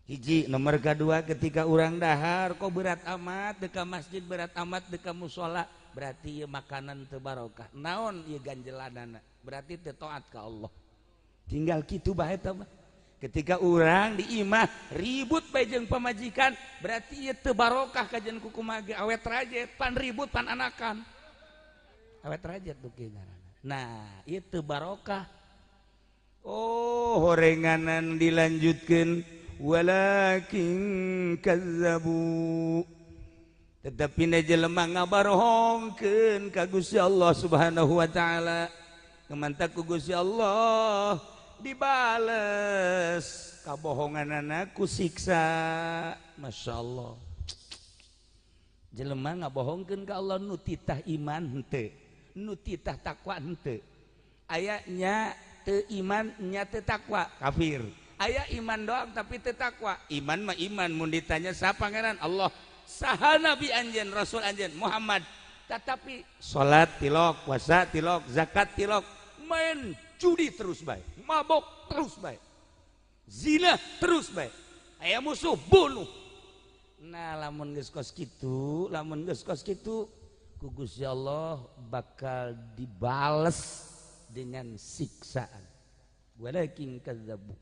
Hiji nomor kedua ketika urang dahar kok berat amat deka masjid berat amat deka musola berarti ieu makanan teu barokah. Naon ieu ganjelanana? Berarti teu taat ka Allah. Tinggal kitu bae eta mah. Ketika urang di imah ribut bae jeung pamajikan berarti ieu teu barokah kajian kuku mage awet rajet pan ribut pan anakan. Awet rajet tuh kieu ngaranna. Nah, ieu teu barokah. Oh, horenganan dilanjutkeun walakin kazzabu. Tetapi na jelema ngabarohongkeun ka Gusti Allah Subhanahu wa taala. Kemantak ku Gusti Allah dibales kabohonganana ku siksa. Masya Allah. Jelema ngabohongkeun ka Allah nu titah iman henteu, nu titah takwa henteu. Aya nya teu iman nya teu takwa, kafir. Aya iman doang tapi teu takwa. Iman mah iman mun ditanya saha pangeran Allah, saha nabi anjeun, rasul anjeun Muhammad. Tetapi salat tilok, puasa tilok, zakat tilok, main judi terus bae, mabok terus bae, zina terus bae, aya musuh bunuh. Nah, lamun geus kos kitu, lamun geus kos kitu ku Gusti Allah bakal dibales dengan siksaan. Walakin kazzabu.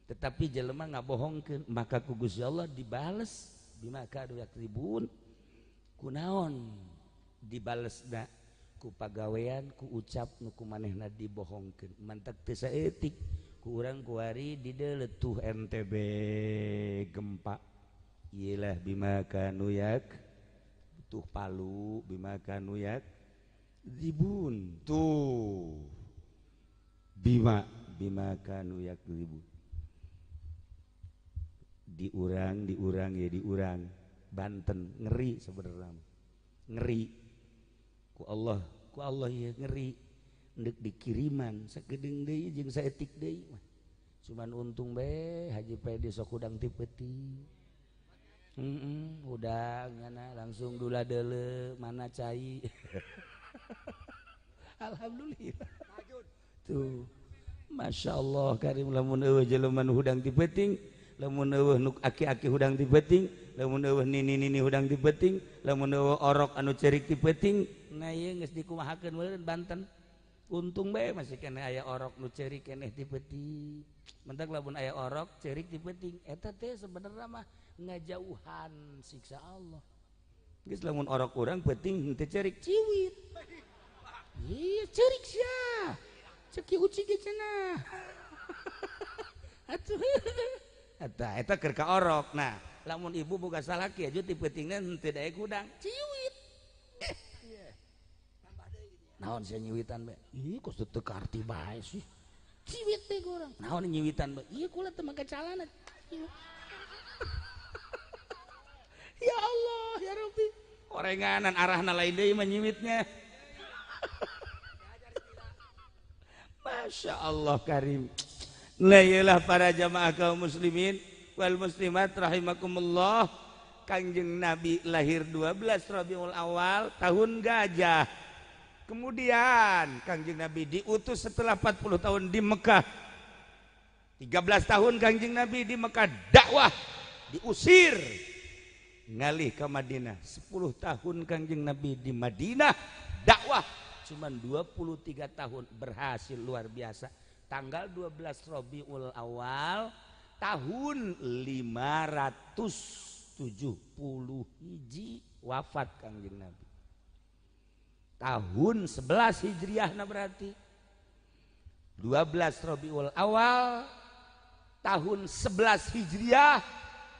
Tetapi jelema ngabohongkeun maka ku Gusti Allah dibales bima kanu yakribun. Kunaon dibalesna? Ku pagawean, ku ucap nu ku manehna dibohongkeun. Mantak teu saeutik ku urang kuari di letuh NTB gempa. Iyalah bima kanu yak tuh Palu bima kanu yak ribun tuh bima bima kanu yak ribun. Diurang diurang ya diurang Banten ngeri sebenarnya ngeri ku Allah ya ngeri ndek dikiriman sakedeung deui jeung saetik deui mah cuman untung bae Haji Pedi sok hudang ti peuting. Hudang nyana langsung dula deuleu mana cai. Alhamdulillah tuh Masya Allah karim lamun eueuh jelema nu hudang ti peuting, lamun eueuh nu aki-aki hudang ti peuting, lamun eueuh nini-nini hudang ti peuting, lamun eueuh orok anu cerik ti peuting. Nah ieu geus dikumahakeun meureun Banten. Untung bae masih keneh aya orok nu cerik keneh ti peuting. Mentak lamun aya orok cerik ti peuting eta teh sebenarnya mah ngajauhan siksa Allah. Geus lamun orok urang peuting henteu cerik ciwit. Iya cerik sia. Ceki uci ge cenah. Atuh. Eta eta keur ka orok. Nah, lamun ibu boga salaki aja ti peutingna henteu daek hudang, ciwit. Naon sia nyiwitan bae? Ih, kos teu karti bae sih. Ciwit teh urang. Naon nyiwitan bae? Ieu kula teu make calana. Ya Allah, ya Rabbi. Orenganan arahna lain deui mah nyiwitnya. Masya Allah karim. Nah, iyalah para jamaah kaum muslimin wal muslimat rahimakumullah. Kangjeng Nabi lahir 12 Rabiul Awal tahun gajah. Kemudian Kangjeng Nabi diutus setelah 40 tahun di Mekah. 13 tahun Kangjeng Nabi di Mekah dakwah, diusir, ngalih ke Madinah. 10 tahun Kangjeng Nabi di Madinah dakwah, cuman 23 tahun berhasil luar biasa. Tanggal 12 Rabiul Awal tahun 570 Hiji wafat Kangjeng Nabi. Tahun 11 Hijriah nah berarti 12 Rabiul Awal tahun 11 Hijriah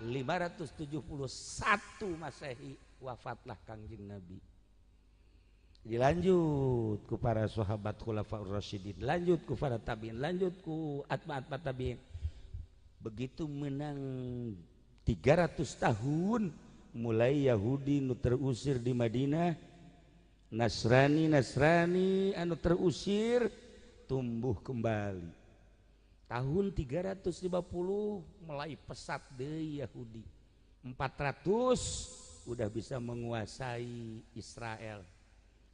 571 Masehi wafatlah Kangjeng Nabi. Dilanjut ku para sahabat khulafaur rasyidin, lanjut ku para tabiin, lanjut ku atma-atma tabiin. Begitu menang 300 tahun mulai Yahudi nu terusir di Madinah, Nasrani Nasrani anu terusir tumbuh kembali. Tahun 350 mulai pesat deui Yahudi. 400 udah bisa menguasai Israel.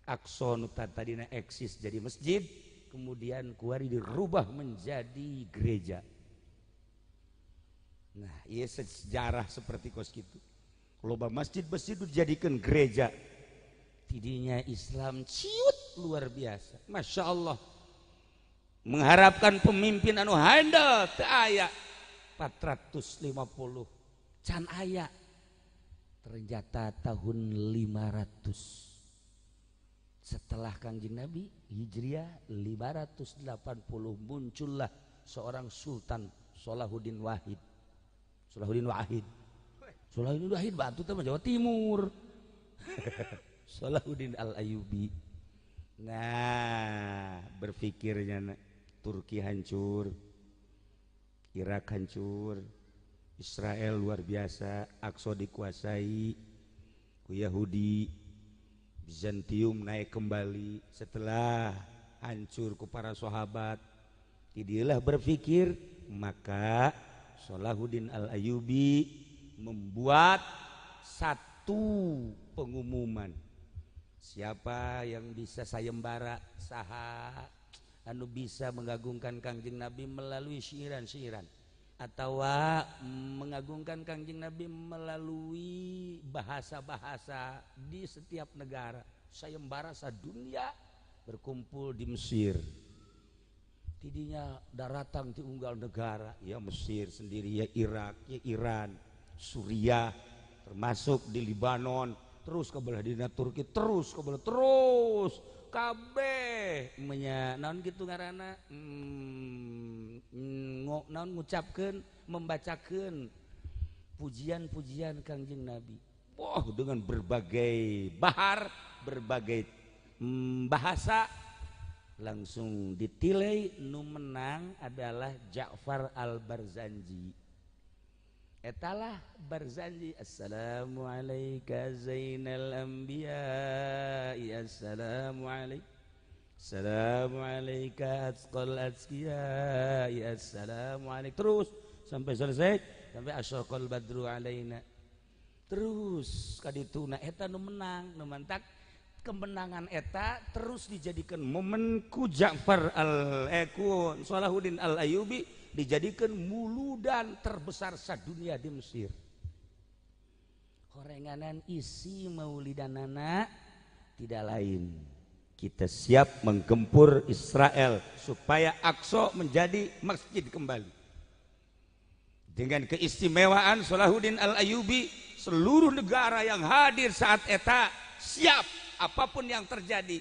Aqsa nu tadina eksis jadi masjid, kemudian kuari dirubah menjadi gereja. Nah, iya sejarah seperti kos gitu. Loba masjid-masjid dijadikan gereja. Tidinya Islam ciut luar biasa. Masya Allah. Mengharapkan pemimpin anu handal teu aya. 450 can aya. Ternyata tahun 500 setelah Kangjeng Nabi Hijriah 580 muncullah seorang sultan Salahuddin Wahid. Salahuddin Wahid. Salahuddin Wahid Batu teh Jawa Timur. Salahuddin Al-Ayyubi. Nah, berpikirnya Turki hancur, Irak hancur, Israel luar biasa, Aqsa dikuasai ku Yahudi, Bizantium naik kembali setelah hancur ku para sahabat. Tidilah berpikir, maka Salahuddin Al-Ayyubi membuat satu pengumuman. Siapa yang bisa sayembara, saha anu bisa mengagungkan Kangjeng Nabi melalui syiiran-syiiran atau mengagungkan Kangjeng Nabi melalui bahasa-bahasa di setiap negara. Sayembara sadunia berkumpul di Mesir. Tidinya daratan di unggal negara, ya Mesir sendiri, ya Irak, ya Iran, Suriah, termasuk di Libanon, terus ke belah dina Turki, terus ke belah terus kabeh menya naon kitu ngaranna naon ngucapkeun membacakeun pujian-pujian Kangjeng Nabi. Wah, dengan berbagai bahar, berbagai bahasa langsung ditilai nu menang adalah Ja'far al-Barzanji. Etalah Barzanji, assalamu alayka zainal anbiya, assalamu alayka, assalamu alayka atqal atqiya, assalamu alayka, terus sampai selesai, sampai asyraqal badru alaina. Terus kadituna eta nu menang, nu mantak kemenangan eta terus dijadikan momen ku Ja'far al-Eku Salahuddin al-Ayyubi dijadikan muludan terbesar sadunia di Mesir. Horenganan isi maulidanana tidak lain kita siap menggempur Israel supaya Aqsa menjadi masjid kembali. Dengan keistimewaan Salahuddin al-Ayyubi, seluruh negara yang hadir saat eta siap apapun yang terjadi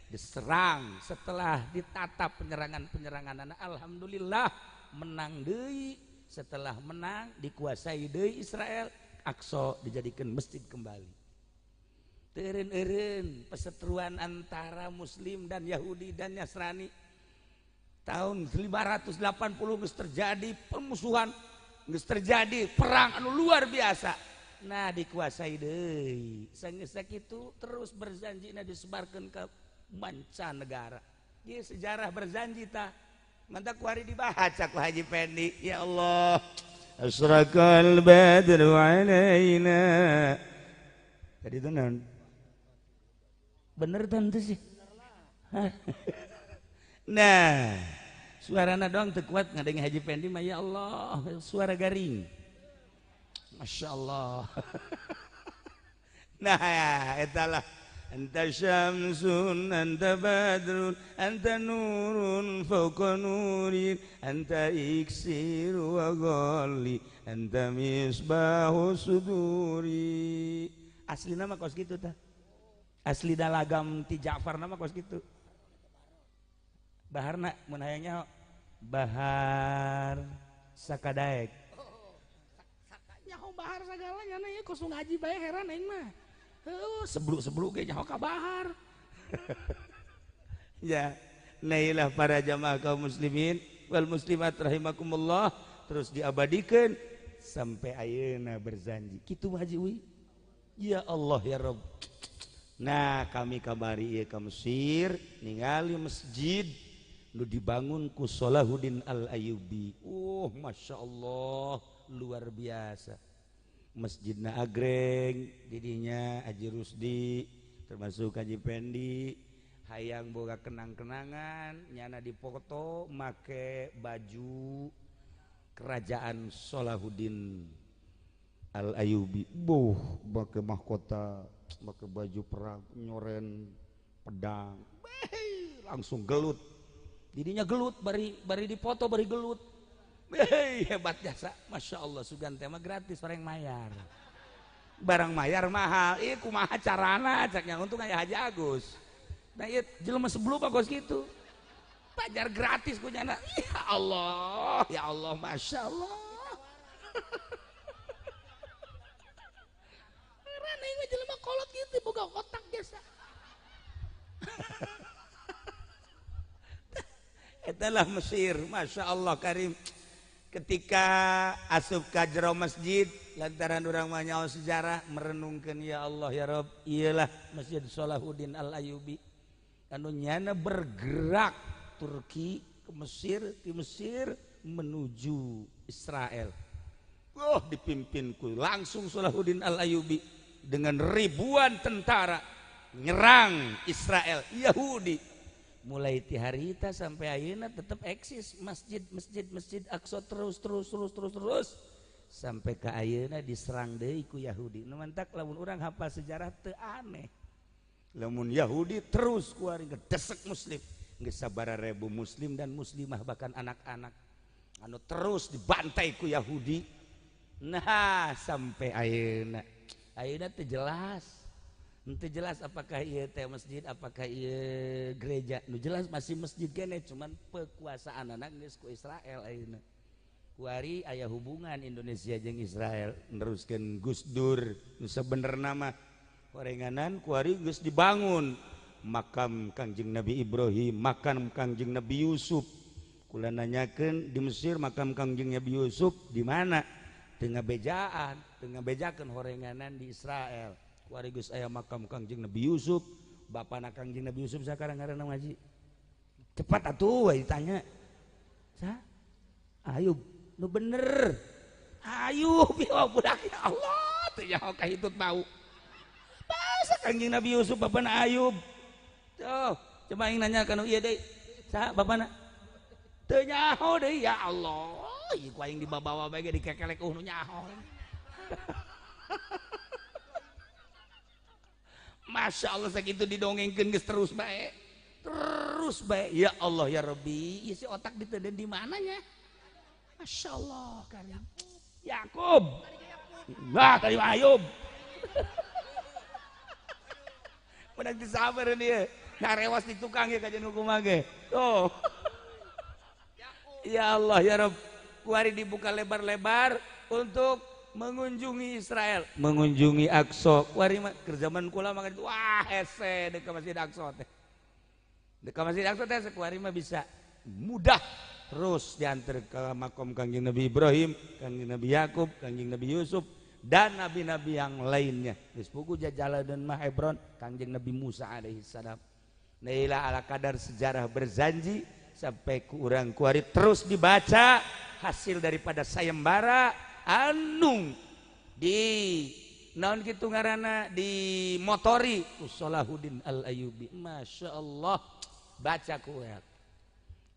diserang. Setelah ditata penyerangan-penyerangan, alhamdulillah menang deui. Setelah menang dikuasai deui Israel, Aqsa dijadikan masjid kembali. Teureun-eureun perseteruan antara Muslim dan Yahudi dan Nasrani. Tahun 580 geus terjadi permusuhan, geus terjadi perang anu luar biasa. Nah, dikuasai deui. Sanggeus sakitu terus Barzanjina disebarkeun ke mancanegara. Ieu sejarah Barzanji tah. Mantak kuari dibaca ku Haji Pendi. Ya Allah, asraqal badru alaina. Tadi itu naon? Bener tante sih. Nah, suarana doang teu kuat ngadenge Haji Pendi mah, ya Allah, suara garing. Masya Allah. Nah, etalah. Anta syamsun, anta badrun, anta nurun fawqa nurin, anta iksir wa ghalli, anta misbahu suduri. Asli nama kos gitu tah. Asli dalagam ti Ja'far nama kos gitu. Baharna mun hayangnya bahar sakadaek. Nyaho bahar sagalanya na ieu kos ngaji bae heran aing mah. Heuh, sebluk-sebluk ge nyaho ka bahar. Ya, nailah para jamaah kaum muslimin wal muslimat rahimakumullah, terus diabadikan sampai ayeuna Barzanji. Kitu Haji Uwi. Ya Allah ya Rabb. Nah kami kabari ieu ka Mesir ningali masjid nu dibangun ku Salahuddin Al-Ayyubi. Masya Allah luar biasa. Masjidna agreng didinya Haji Rusdi termasuk Haji Pendi hayang boga kenang-kenangan nyana dipoto make baju kerajaan Salahuddin Al-Ayyubi. Buh make mahkota, make baju perang, nyoren pedang. Beh, langsung gelut. Didinya gelut bari bari dipoto bari gelut. Hei, hebat jasa. Masya Allah sugan tema gratis orang mayar. Barang mayar mahal. Ih kumaha carana caknya untung aya Haji Agus. Nah ieu jelema sebelum bagus gitu. Pajar gratis ku nyana. Ya Allah, Masya Allah. Heran aing jelema kolot gitu boga otak biasa. Itulah Mesir, Masya Allah Karim. Ketika asup ka jero masjid lantaran urang mah nyaho sejarah merenungkeun ya Allah ya Rabb, iyalah Masjid Salahuddin Al-Ayyubi anu nyana bergerak Turki ke Mesir, di Mesir menuju Israel. Oh, dipimpin ku langsung Salahuddin Al-Ayyubi dengan ribuan tentara nyerang Israel Yahudi. Mulai ti harita sampai ayeuna tetap eksis masjid masjid masjid Aqsa terus terus terus terus terus sampai ke ayeuna diserang deui ku Yahudi. Nu mantak lamun urang hafal sejarah teu aneh. Lamun Yahudi terus kuari ngedesek muslim, geus sabaraha ribu muslim dan muslimah bahkan anak-anak anu terus dibantai ku Yahudi. Nah, sampai ayeuna. Ayeuna teu jelas. Ente jelas apakah ieu teh masjid, apakah ieu gereja. Nu jelas masih masjid kene, cuman kekuasaan anak geus ku Israel ayeuna. Kuari aya hubungan Indonesia jeung Israel neruskeun Gus Dur nu sabenerna mah horenganan kuari geus dibangun makam Kangjeng Nabi Ibrahim, makam Kangjeng Nabi Yusuf. Kula nanyakeun di Mesir makam Kangjeng Nabi Yusuf di mana? Teu ngabejaan, teu ngabejakeun horenganan di Israel. Kuari geus aya makam Kangjeng Nabi Yusuf, bapana Kangjeng Nabi Yusuf sakarang ngaranna ngaji. Cepat atuh we ditanya. Sa? Ayub, nu bener. Ayub ya budak ya Allah, teu nyaho ka hitut bau. Masa Kangjeng Nabi Yusuf bapana Ayub? Tuh, coba aing nanya ka nu ieu deui. Sa bapana? Teu nyaho deui ya Allah. Ieu ku aing dibabawa bae ge dikekelek nu nyaho. Masya Allah sakitu didongengkeun geus terus bae. Terus bae. Ya Allah ya Rabbi, isi otak diteden di mananya? Masya Allah karim. Yakub. Nah, tadi Ayub. Menang disabar dia. Ngarewas di tukang ya kajian hukum ge. Tuh. Ya Allah ya Rabb, kuari dibuka lebar-lebar untuk mengunjungi Israel, mengunjungi Aqsa. Kuari mah keur zaman kula mah wah hese deuk ka Masjid Aqsa teh. Deuk ka Masjid Aqsa teh kuari mah bisa mudah terus diantar ke makom Kangjeng Nabi Ibrahim, Kangjeng Nabi Yakub, Kangjeng Nabi Yusuf dan nabi-nabi yang lainnya. Geus puguh jajaladeun mah Hebron Kangjeng Nabi Musa alaihi salam. Naila ala kadar sejarah berzanji sampai ku urang kuari terus dibaca hasil daripada sayembara anu di naon kitu ngaranna dimotori ku Salahuddin Al-Ayyubi. Masya Allah baca ku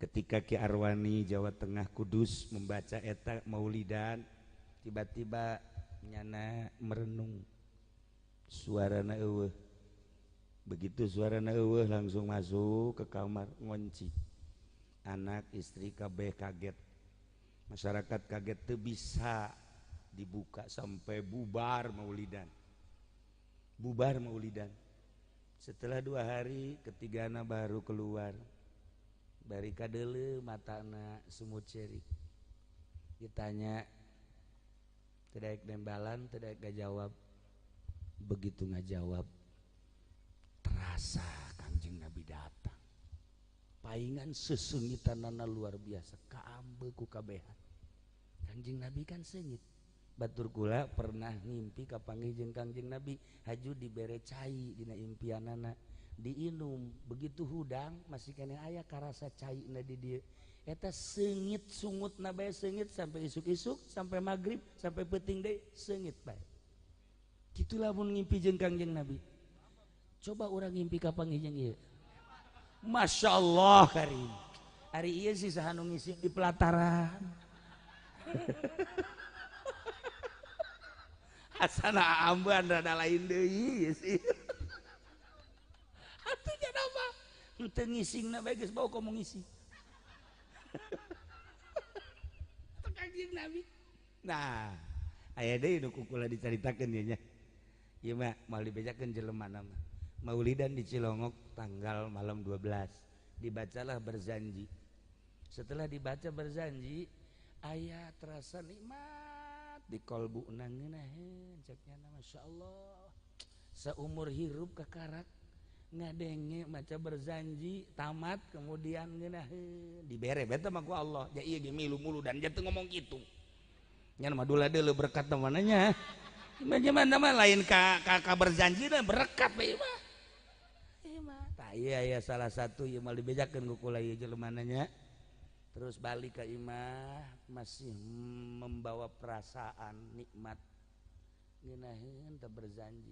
ketika Ki Arwani Jawa Tengah Kudus membaca eta maulidan tiba-tiba nyana merenung suarana eueuh. Begitu suarana eueuh langsung masuk ke kamar ngonci. Anak istri kabeh kaget. Masyarakat kaget teu bisa dibuka sampai bubar maulidan. Bubar maulidan. Setelah 2 hari ketigana baru keluar. Bari kadeuleu matana sumut cerik. Ditanya teu daek nembalan, teu daek ngajawab. Begitu ngajawab terasa Kangjeng Nabi datang. Paingan sesengitanana luar biasa, kaambe ku kabehan. Kangjeng Nabi kan seungit. Batur kula pernah ngimpi kapanggih jeung Kangjeng Nabi haju dibere cai dina impianana diinum begitu hudang masih keneh aya karasa caina di dieu eta seungit sungutna bae seungit sampai isuk-isuk sampai magrib sampai peuting deui seungit bae. Kitu lamun ngimpi jeung Kangjeng Nabi. Coba urang ngimpi kapanggih jeung ieu. Masya Allah karim. Ari ieu sih saha nu ngising di pelataran. Asana ambean rada lain deui sih. Atuh nya apa? Henteu ngisingna bae geus bau komo ngising. Kangjeng Nabi. Nah, aya deui nu ku kula dicaritakeun ieu nya. Ieu mah moal dibejakeun jelema mah. Maulidan di Cilongok tanggal malam 12. Dibacalah berzanji. Setelah dibaca berzanji, aya terasa nikmat di kolbu ngeunaheun cek nya Masya Allah. Seumur hirup kakarak ngadenge maca berzanji tamat kemudian ngeunaheun dibere beta mah ku Allah. Ja ieu ge milu mulu dan jatuh ngomong kitu. Nya mah dula deuleu berkat mananya. Gimana mah lain ka berzanji dan berkat bae mah. Ieu mah tah ieu aya salah satu ieu mah dibejakeun ku kula ieu jelemananya. Terus balik ke imah masih membawa perasaan nikmat ngeunaheun teh berzanji.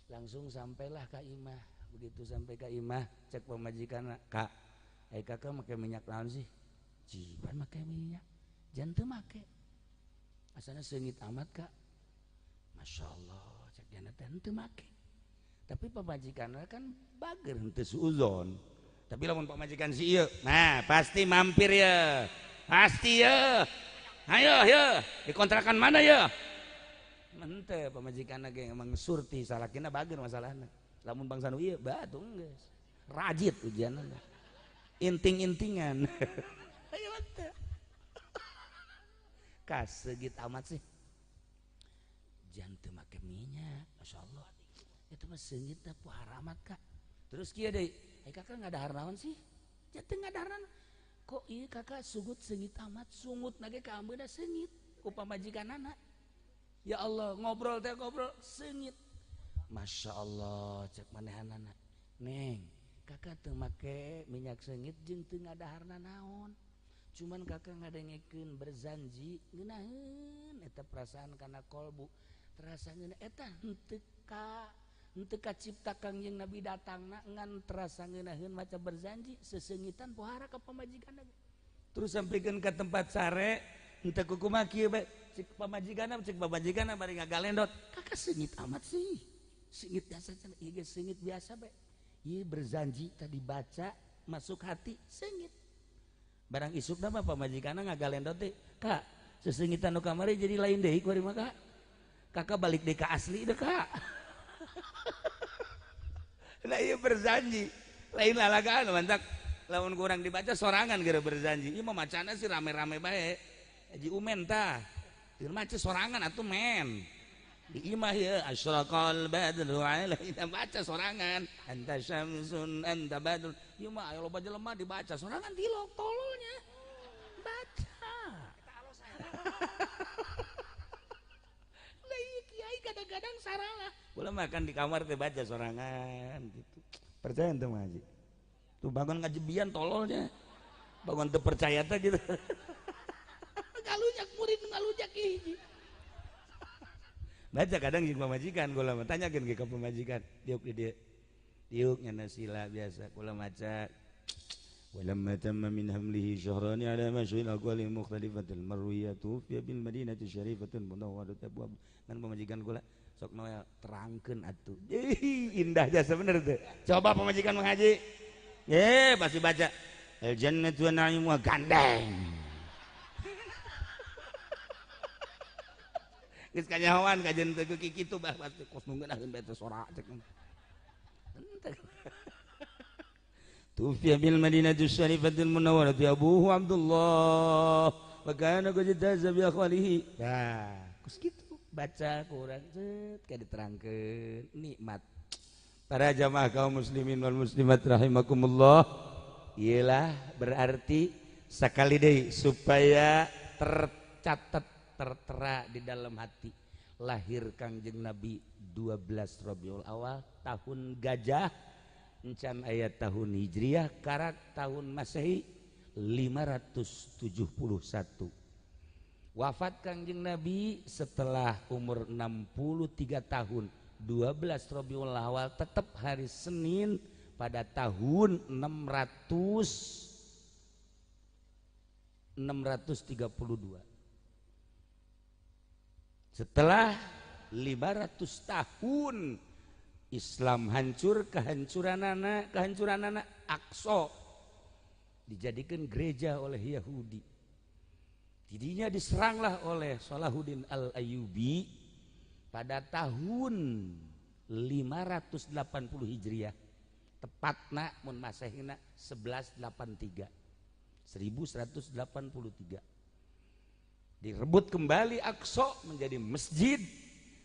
Langsung sampailah ke imah. Begitu sampai ke imah cek pamajikanna, "Kak, ai kakak make minyak naon sih?" "Jiban make minyak." "Jangan teu make." "Asana seungit amat, Kak." "Masya Allah, cek jana teh henteu make." Tapi pamajikanna kan bager henteu suuzon. Tapi lamun pamajikan si ieu, nah pasti mampir ya. Pasti ya. Ayo ya, dikontrakan mana ya? Henteu pamajikanna ge emang surti salakina bager masalahna. Lamun bangsa nu ieu batu geus. Rajit ujianna. Inting-intingan. Ayo henteu. Kasegit amat sih. Jangan teu make minyak, Masya Allah. Itu mah seungit teh pohara amat, Kak. Terus kieu deui, ai kakak ngadahar naon sih? Jangan teu ngadahar naon. Kok ieu kakak sungut seungit amat, sungut nage ka ambeuna seungit ku pamajikanana. Ya Allah, ngobrol teh ngobrol seungit. Masya Allah, cek manehanana. Neng, kakak teu make minyak seungit jeung teu ngadaharna naon. Cuman kakak ngadengekeun berzanji ngeunaheun eta perasaan kana kolbu. Terasa ngeunah eta henteu ka henteu kacipta Kangjeng Nabi datangna ngan terasa ngeunaheun maca berzanji seseungitan pohara ka pamajikanna. Terus sampikeun ka tempat sare henteu kukumaha kieu bae cek pamajikanna bari ngagalendot. Kakak seungit amat sih. Seungit biasa cenah ieu ge seungit biasa bae. Ieu berzanji tadi baca masuk hati seungit. Barang isukna mah pamajikanna ngagalendot teh, "Kak, seseungitan nu kamari jadi lain deui kuari mah, Kak. Kakak balik deui ka asli deh, Kak." Nah ieu berzanji lain lalagaan mantak lamun kurang dibaca sorangan gara berzanji. Ieu mah macana sih rame-rame bae. Haji Umen tah. Ieu maca sorangan atuh men. Di imah ya asyraqal badru alaina baca sorangan. Anta syamsun anta badrun. Ieu mah aya loba jelema dibaca sorangan tilok tololnya. Baca. Lah ieu kiai kadang-kadang saralah. Kula makan di kamar teh baca sorangan gitu. Percaya ente ngaji. Tuh bangun ngajebian tololnya. Bangun teu percaya teh gitu. Ngalujak murid ngalujak hiji. Baca kadang jeung pamajikan kula mah tanyakeun ge ka pamajikan. Diuk di dieu. Diuk nya sila biasa kula maca. Walamma tamma min hamlihi syahrani ala masyhil aqwali mukhtalifatil marwiyah tufiya bil madinati syarifatin munawwarah abwab. Kan pamajikan kula sok noel terangkeun atuh. Indah jasa bener teh. Coba pamajikan mengaji. Pasti baca al jannatu wa na'imuha gandeng. Geus kanyahoan kajen teu kitu bah pasti kos nu ngeunaheun bae teh sora cek. Tufiya bil madinati syarifatil munawwarati abuhu Abdullah wa kana qad jaza bi akhwalihi. Nah, kos kitu baca kurang cet kayak diterangkeun nikmat. Para jamaah kaum muslimin wal muslimat rahimakumullah. Iyalah berarti sekali deui supaya tercatat tertera di dalam hati. Lahir Kangjeng Nabi 12 Rabiul Awal tahun gajah, encan ayat tahun Hijriah, karak tahun Masehi 571. Wafat Kangjeng Nabi setelah umur 63 tahun, 12 Rabiul Awal tetap hari Senin pada tahun 632. Setelah 500 tahun Islam hancur, kehancuran anak Aqsa dijadikan gereja oleh Yahudi. Jadinya diseranglah oleh Salahuddin Al-Ayyubi pada tahun 580 Hijriah. Tepatna mun Masehina 1183. 1183. Direbut kembali Aqsa menjadi masjid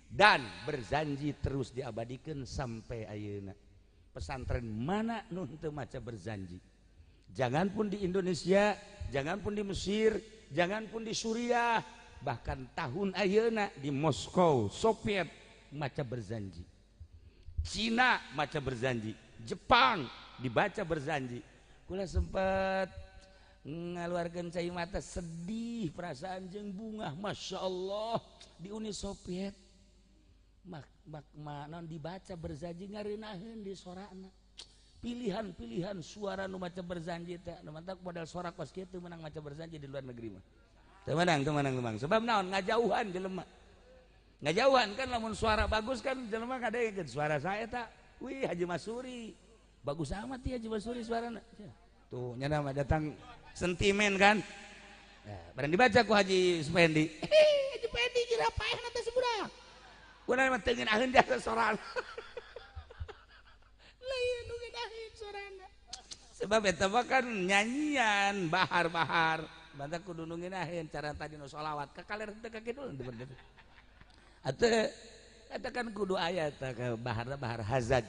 dan berzanji terus diabadikan sampai ayeuna. Pesantren mana nu teu maca berzanji? Jangan pun di Indonesia, jangan pun di Mesir, jangan pun di Suriah, bahkan tahun ayeuna di Moskow, Soviet maca berzanji. Cina maca berzanji, Jepang dibaca berzanji. Kula sempat ngaluarkeun cai mata sedih perasaan jeung bungah, Masya Allah di Uni Soviet mak non dibaca berzanji ngareunaheun di sorana. Pilihan-pilihan suara nu maca berzanji teh nu mantak modal suara kos kitu menang maca berzanji di luar negeri mah. Teu menang, teu menang, menang. Sebab naon ngajauhan jelema. Ngajauhan kan lamun suara bagus kan jelema kadegeun suara saya tak. Wih Haji Masuri. Bagus amat ya Haji Masuri suarana. Tuh nya mah datang sentimen kan. Ya, barang dibaca ku Haji Supendi. Haji Supendi kira paehna teh sebudak. Kunaon mah teu ngeunaheun jasa sorana. Lain nu ngeunaheun sorana. Sebab eta mah kan nyanyian bahar-bahar. Bantah kudu nu ngeunaheun cara tadi nu sholawat ka kaler teu ka kidul teu. Atuh eta kan kudu aya teh baharna bahar hazaj.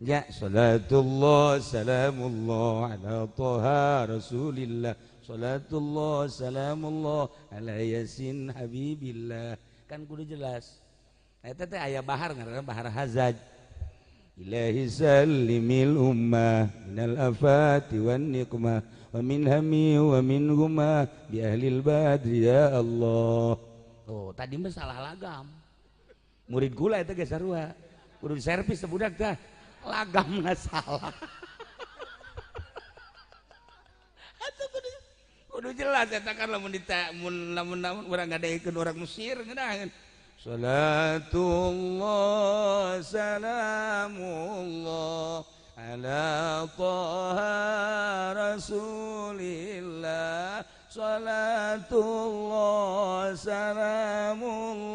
Ya salatullah salamullah ala taha rasulillah salatullah salamullah ala yasin habibillah kan kudu jelas. Eta teh aya bahar ngaranna bahar hazaj. Ilahi sallimil ummah minal afati wan niqmah wa min hami wa min gumah bi ahlil badri ya Allah. Oh, tadi mah salah lagam. Murid gula eta ge sarua. Kudu diservis sebudak tah. Lagamna salah. Atuh kudu jelas eta kan lamun lamun urang ngadekeun urang Mesir ngeunaheun. Salatullah salamullah ala taha rasulillah salatullah salamullah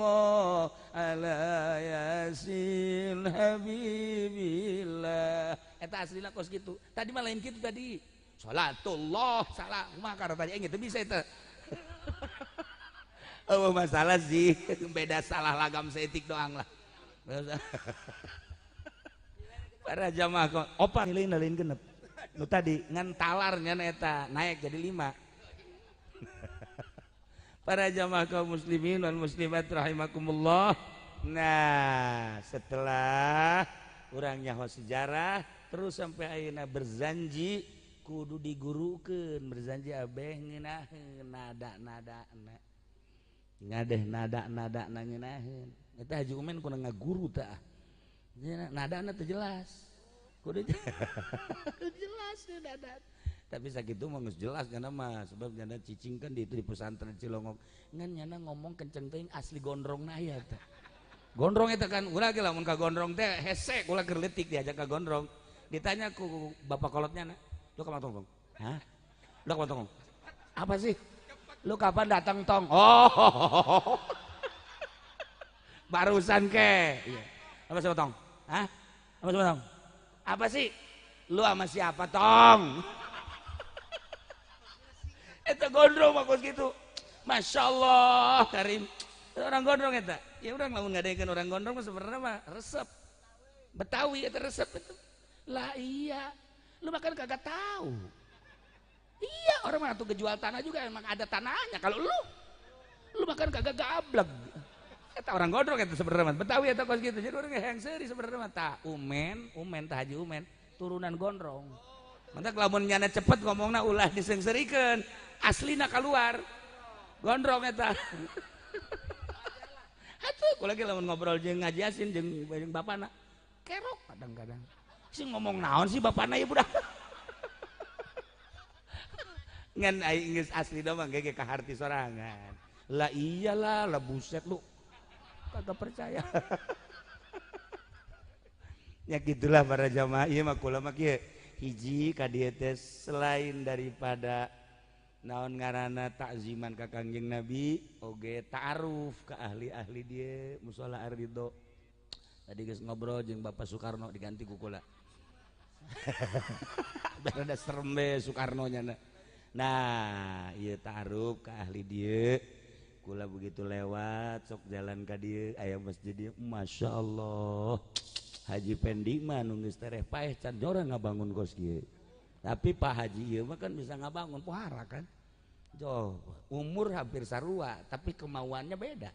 ala yasin habibillah. Eta aslina kos kitu. Tadi mah lain kitu tadi. Salatullah salah kumaha karena tadi teu bisa eta. Oh masalah sih, beda salah lagam seetik doang lah. Para jamaah kok opat lain lain genep. Nu tadi ngan talarnya eta naik jadi 5. Para jamaah kaum muslimin dan muslimat rahimakumullah. Nah, setelah urang nyaho sejarah terus sampai ayeuna berzanji kudu digurukeun berzanji abeh ngeunaheun nada-nadana. Ngadeh nada-nada ngeunaheun. Eta Haji Umen kudu ngaguru tah. Nadana teu jelas. Kudu jelas teh nada. Tapi sakitu mah geus jelas nyana mah sebab nyana cicing kan di itu di pesantren Cilongok. Ngan nyana ngomong kenceng teuing asli gondrongna aya teh. Gondrong eta kan ulah ge lamun ka gondrong teh hese ulah keur leutik diajak ka gondrong. Ditanya ku bapak kolotnya na, "Lu kapan tong?" Hah? Lu kapan tong? Apa sih? Lu kapan datang tong? Oh. Barusan ke. Iya. Apa sih tong? Hah? Apa sih tong? Apa sih? Lu sama siapa tong? Eta gondrong bagus gitu. Masya Allah, Karim. Orang gondrong eta. Ya urang lamun ngadekeun orang gondrong mah sebenarnya mah resep. Betawi eta resep itu. Lah iya. Lu makan kagak tahu. Iya, orang mah tuh kejual tanah juga emang ada tanahnya. Kalau lu Lu makan kagak gablek. Eta orang gondrong eta sebenarnya mah. Betawi eta kos kitu. Jadi urang hayang seuri sebenarnya mah tah umen, umen tah Haji Umen turunan gondrong. Mantak lamun nyana cepet ngomongna ulah diseungseurikeun. Aslina keluar. Gondrong eta. Atuh kula lagi lamun ngobrol jeung Haji Yasin jeung bapana. Kerok kadang-kadang. Sing ngomong naon sih bapana ieu budak. Ngan aing geus asli mah ge kaharti sorangan. Lah iyalah, lah buset lu. Kagak percaya. Ya gitulah para jamaah ieu mah kula mah kieu. Hiji ka dieu teh selain daripada naon ngaranna takziman ka Kangjeng Nabi, oge ta'aruf ka ahli-ahli dieu musala Ar-Ridho. Tadi geus ngobrol jeung Bapak Soekarno diganti ku kula. Biar ada serem be Soekarno nya. Nah, ieu ta'aruf ka ahli dieu. Kula begitu lewat sok jalan ka dieu aya masjid dieu, Masya Allah. Haji Pendi mah nu geus tereh paeh can jora ngabangun kos kieu. Tapi Pak Haji ieu mah kan bisa ngabangun pohara kan. Joh, umur hampir sarua tapi kemauannya beda.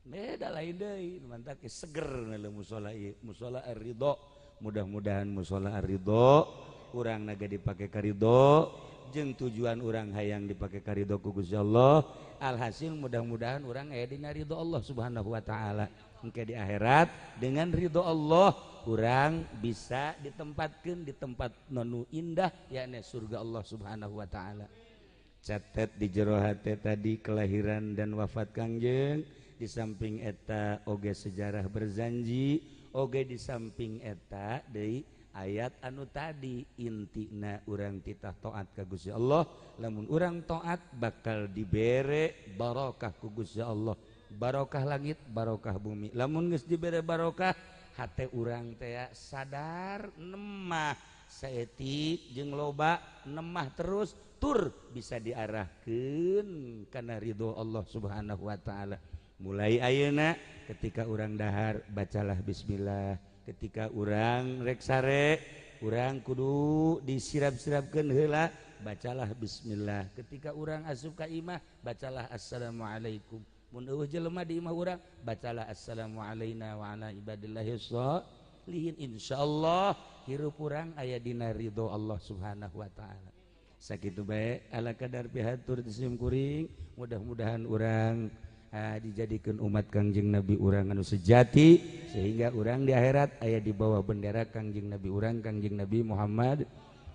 Beda lain deui, mantak seger musola ieu, musola Ar-Ridho. Mudah-mudahan musola Ar-Ridho urang naga dipake karidho jeung tujuan urang hayang dipake karidho ku Gusti Allah. Alhasil mudah-mudahan urang aya dina ridho Allah Subhanahu wa taala. Engke di akhirat dengan ridho Allah urang bisa ditempatkeun di tempat nu indah yakni surga Allah Subhanahu wa taala. Catet di jero hate tadi kelahiran dan wafat Kangjeng, di samping eta oge sejarah berzanji, oge di samping eta deui ayat anu tadi intina urang titah taat ka Gusti Allah. Lamun urang taat bakal dibere barokah ku Gusti Allah, barokah langit, barokah bumi. Lamun geus dibere barokah hate urang teh sadar nemah saeutik jeung loba nemah terus tur bisa diarahkeun kana ridho Allah Subhanahu wa taala. Mulai ayeuna ketika urang dahar bacalah bismillah. Ketika urang rek sare urang kudu disirap-sirapkeun heula bacalah bismillah. Ketika urang asup ka imah bacalah assalamualaikum. Mun eueuh jelema di imah urang bacalah assalamu alaina wa ala ibadillahis sholihin. Insyaallah hirup urang aya dina ridho Allah Subhanahu wa taala. Sakitu bae ala kadar pihatur sim kuring, mudah-mudahan urang dijadikan umat Kangjeng Nabi urang anu sejati sehingga urang di akhirat aya di bawah bendera Kangjeng Nabi urang Kangjeng Nabi Muhammad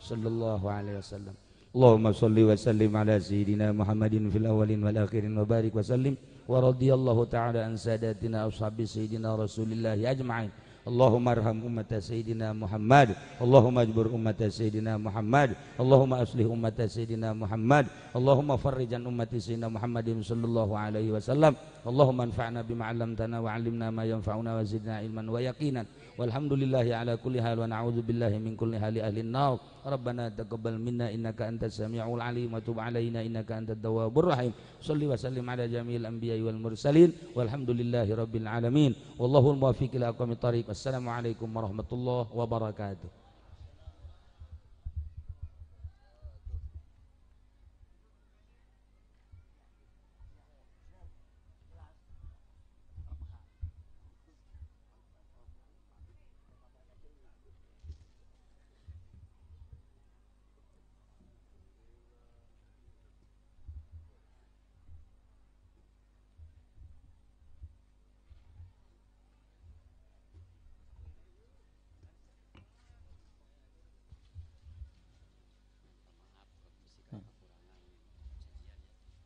sallallahu alaihi wasallam. Allahumma shalli wa sallim ala sayyidina Muhammadin fil awwalin wal akhirin wa barik wa sallim wa radhiyallahu ta'ala an sadatina ashabi sayyidina Rasulillah ajma'in. Allahumma arham ummata sayyidina Muhammad, Allahumma ajbur ummata sayyidina Muhammad, Allahumma aslih ummata sayyidina Muhammad, Allahumma farrijan ummati sayyidina Muhammadin sallallahu alaihi wasallam. Allahumma anfa'na bima 'allamtana wa 'allimna ma yanfa'una wa zidna ilman wa yaqinan. Walhamdulillahi ala kulli hal wa na'udzu billahi min kulli hali ahli an-nar. Rabbana taqabbal minna innaka antas samiul alim wa tub alaina innaka antat tawwabur rahim. Shalli wa sallim ala jami'il anbiya'i wal mursalin walhamdulillahi rabbil alamin. Wallahul muwaffiq ila aqwamit thariq. Assalamualaikum warahmatullahi wabarakatuh.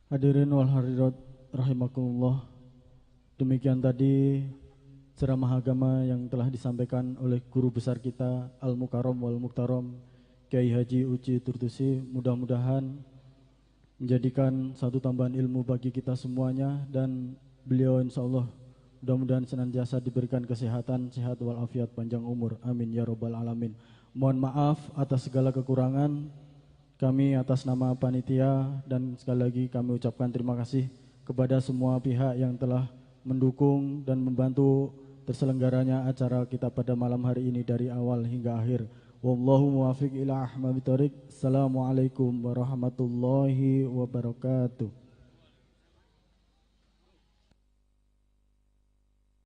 Hadirin wal hadirat rahimakumullah. Demikian tadi ceramah agama yang telah disampaikan oleh guru besar kita Al-Mukarram wal Muktarom Kiai Haji Uci Turtusi. Mudah-mudahan menjadikan satu tambahan ilmu bagi kita semuanya, dan beliau insya Allah mudah-mudahan senantiasa diberikan kesehatan, sehat walafiat, panjang umur. Amin ya robbal alamin. Mohon maaf atas segala kekurangan. Kami atas nama panitia dan sekali lagi kami ucapkan terima kasih kepada semua pihak yang telah mendukung dan membantu terselenggaranya acara kita pada malam hari ini dari awal hingga akhir. Wallahu muwaffiq ila aqwamit thoriq. Assalamualaikum warahmatullahi wabarakatuh.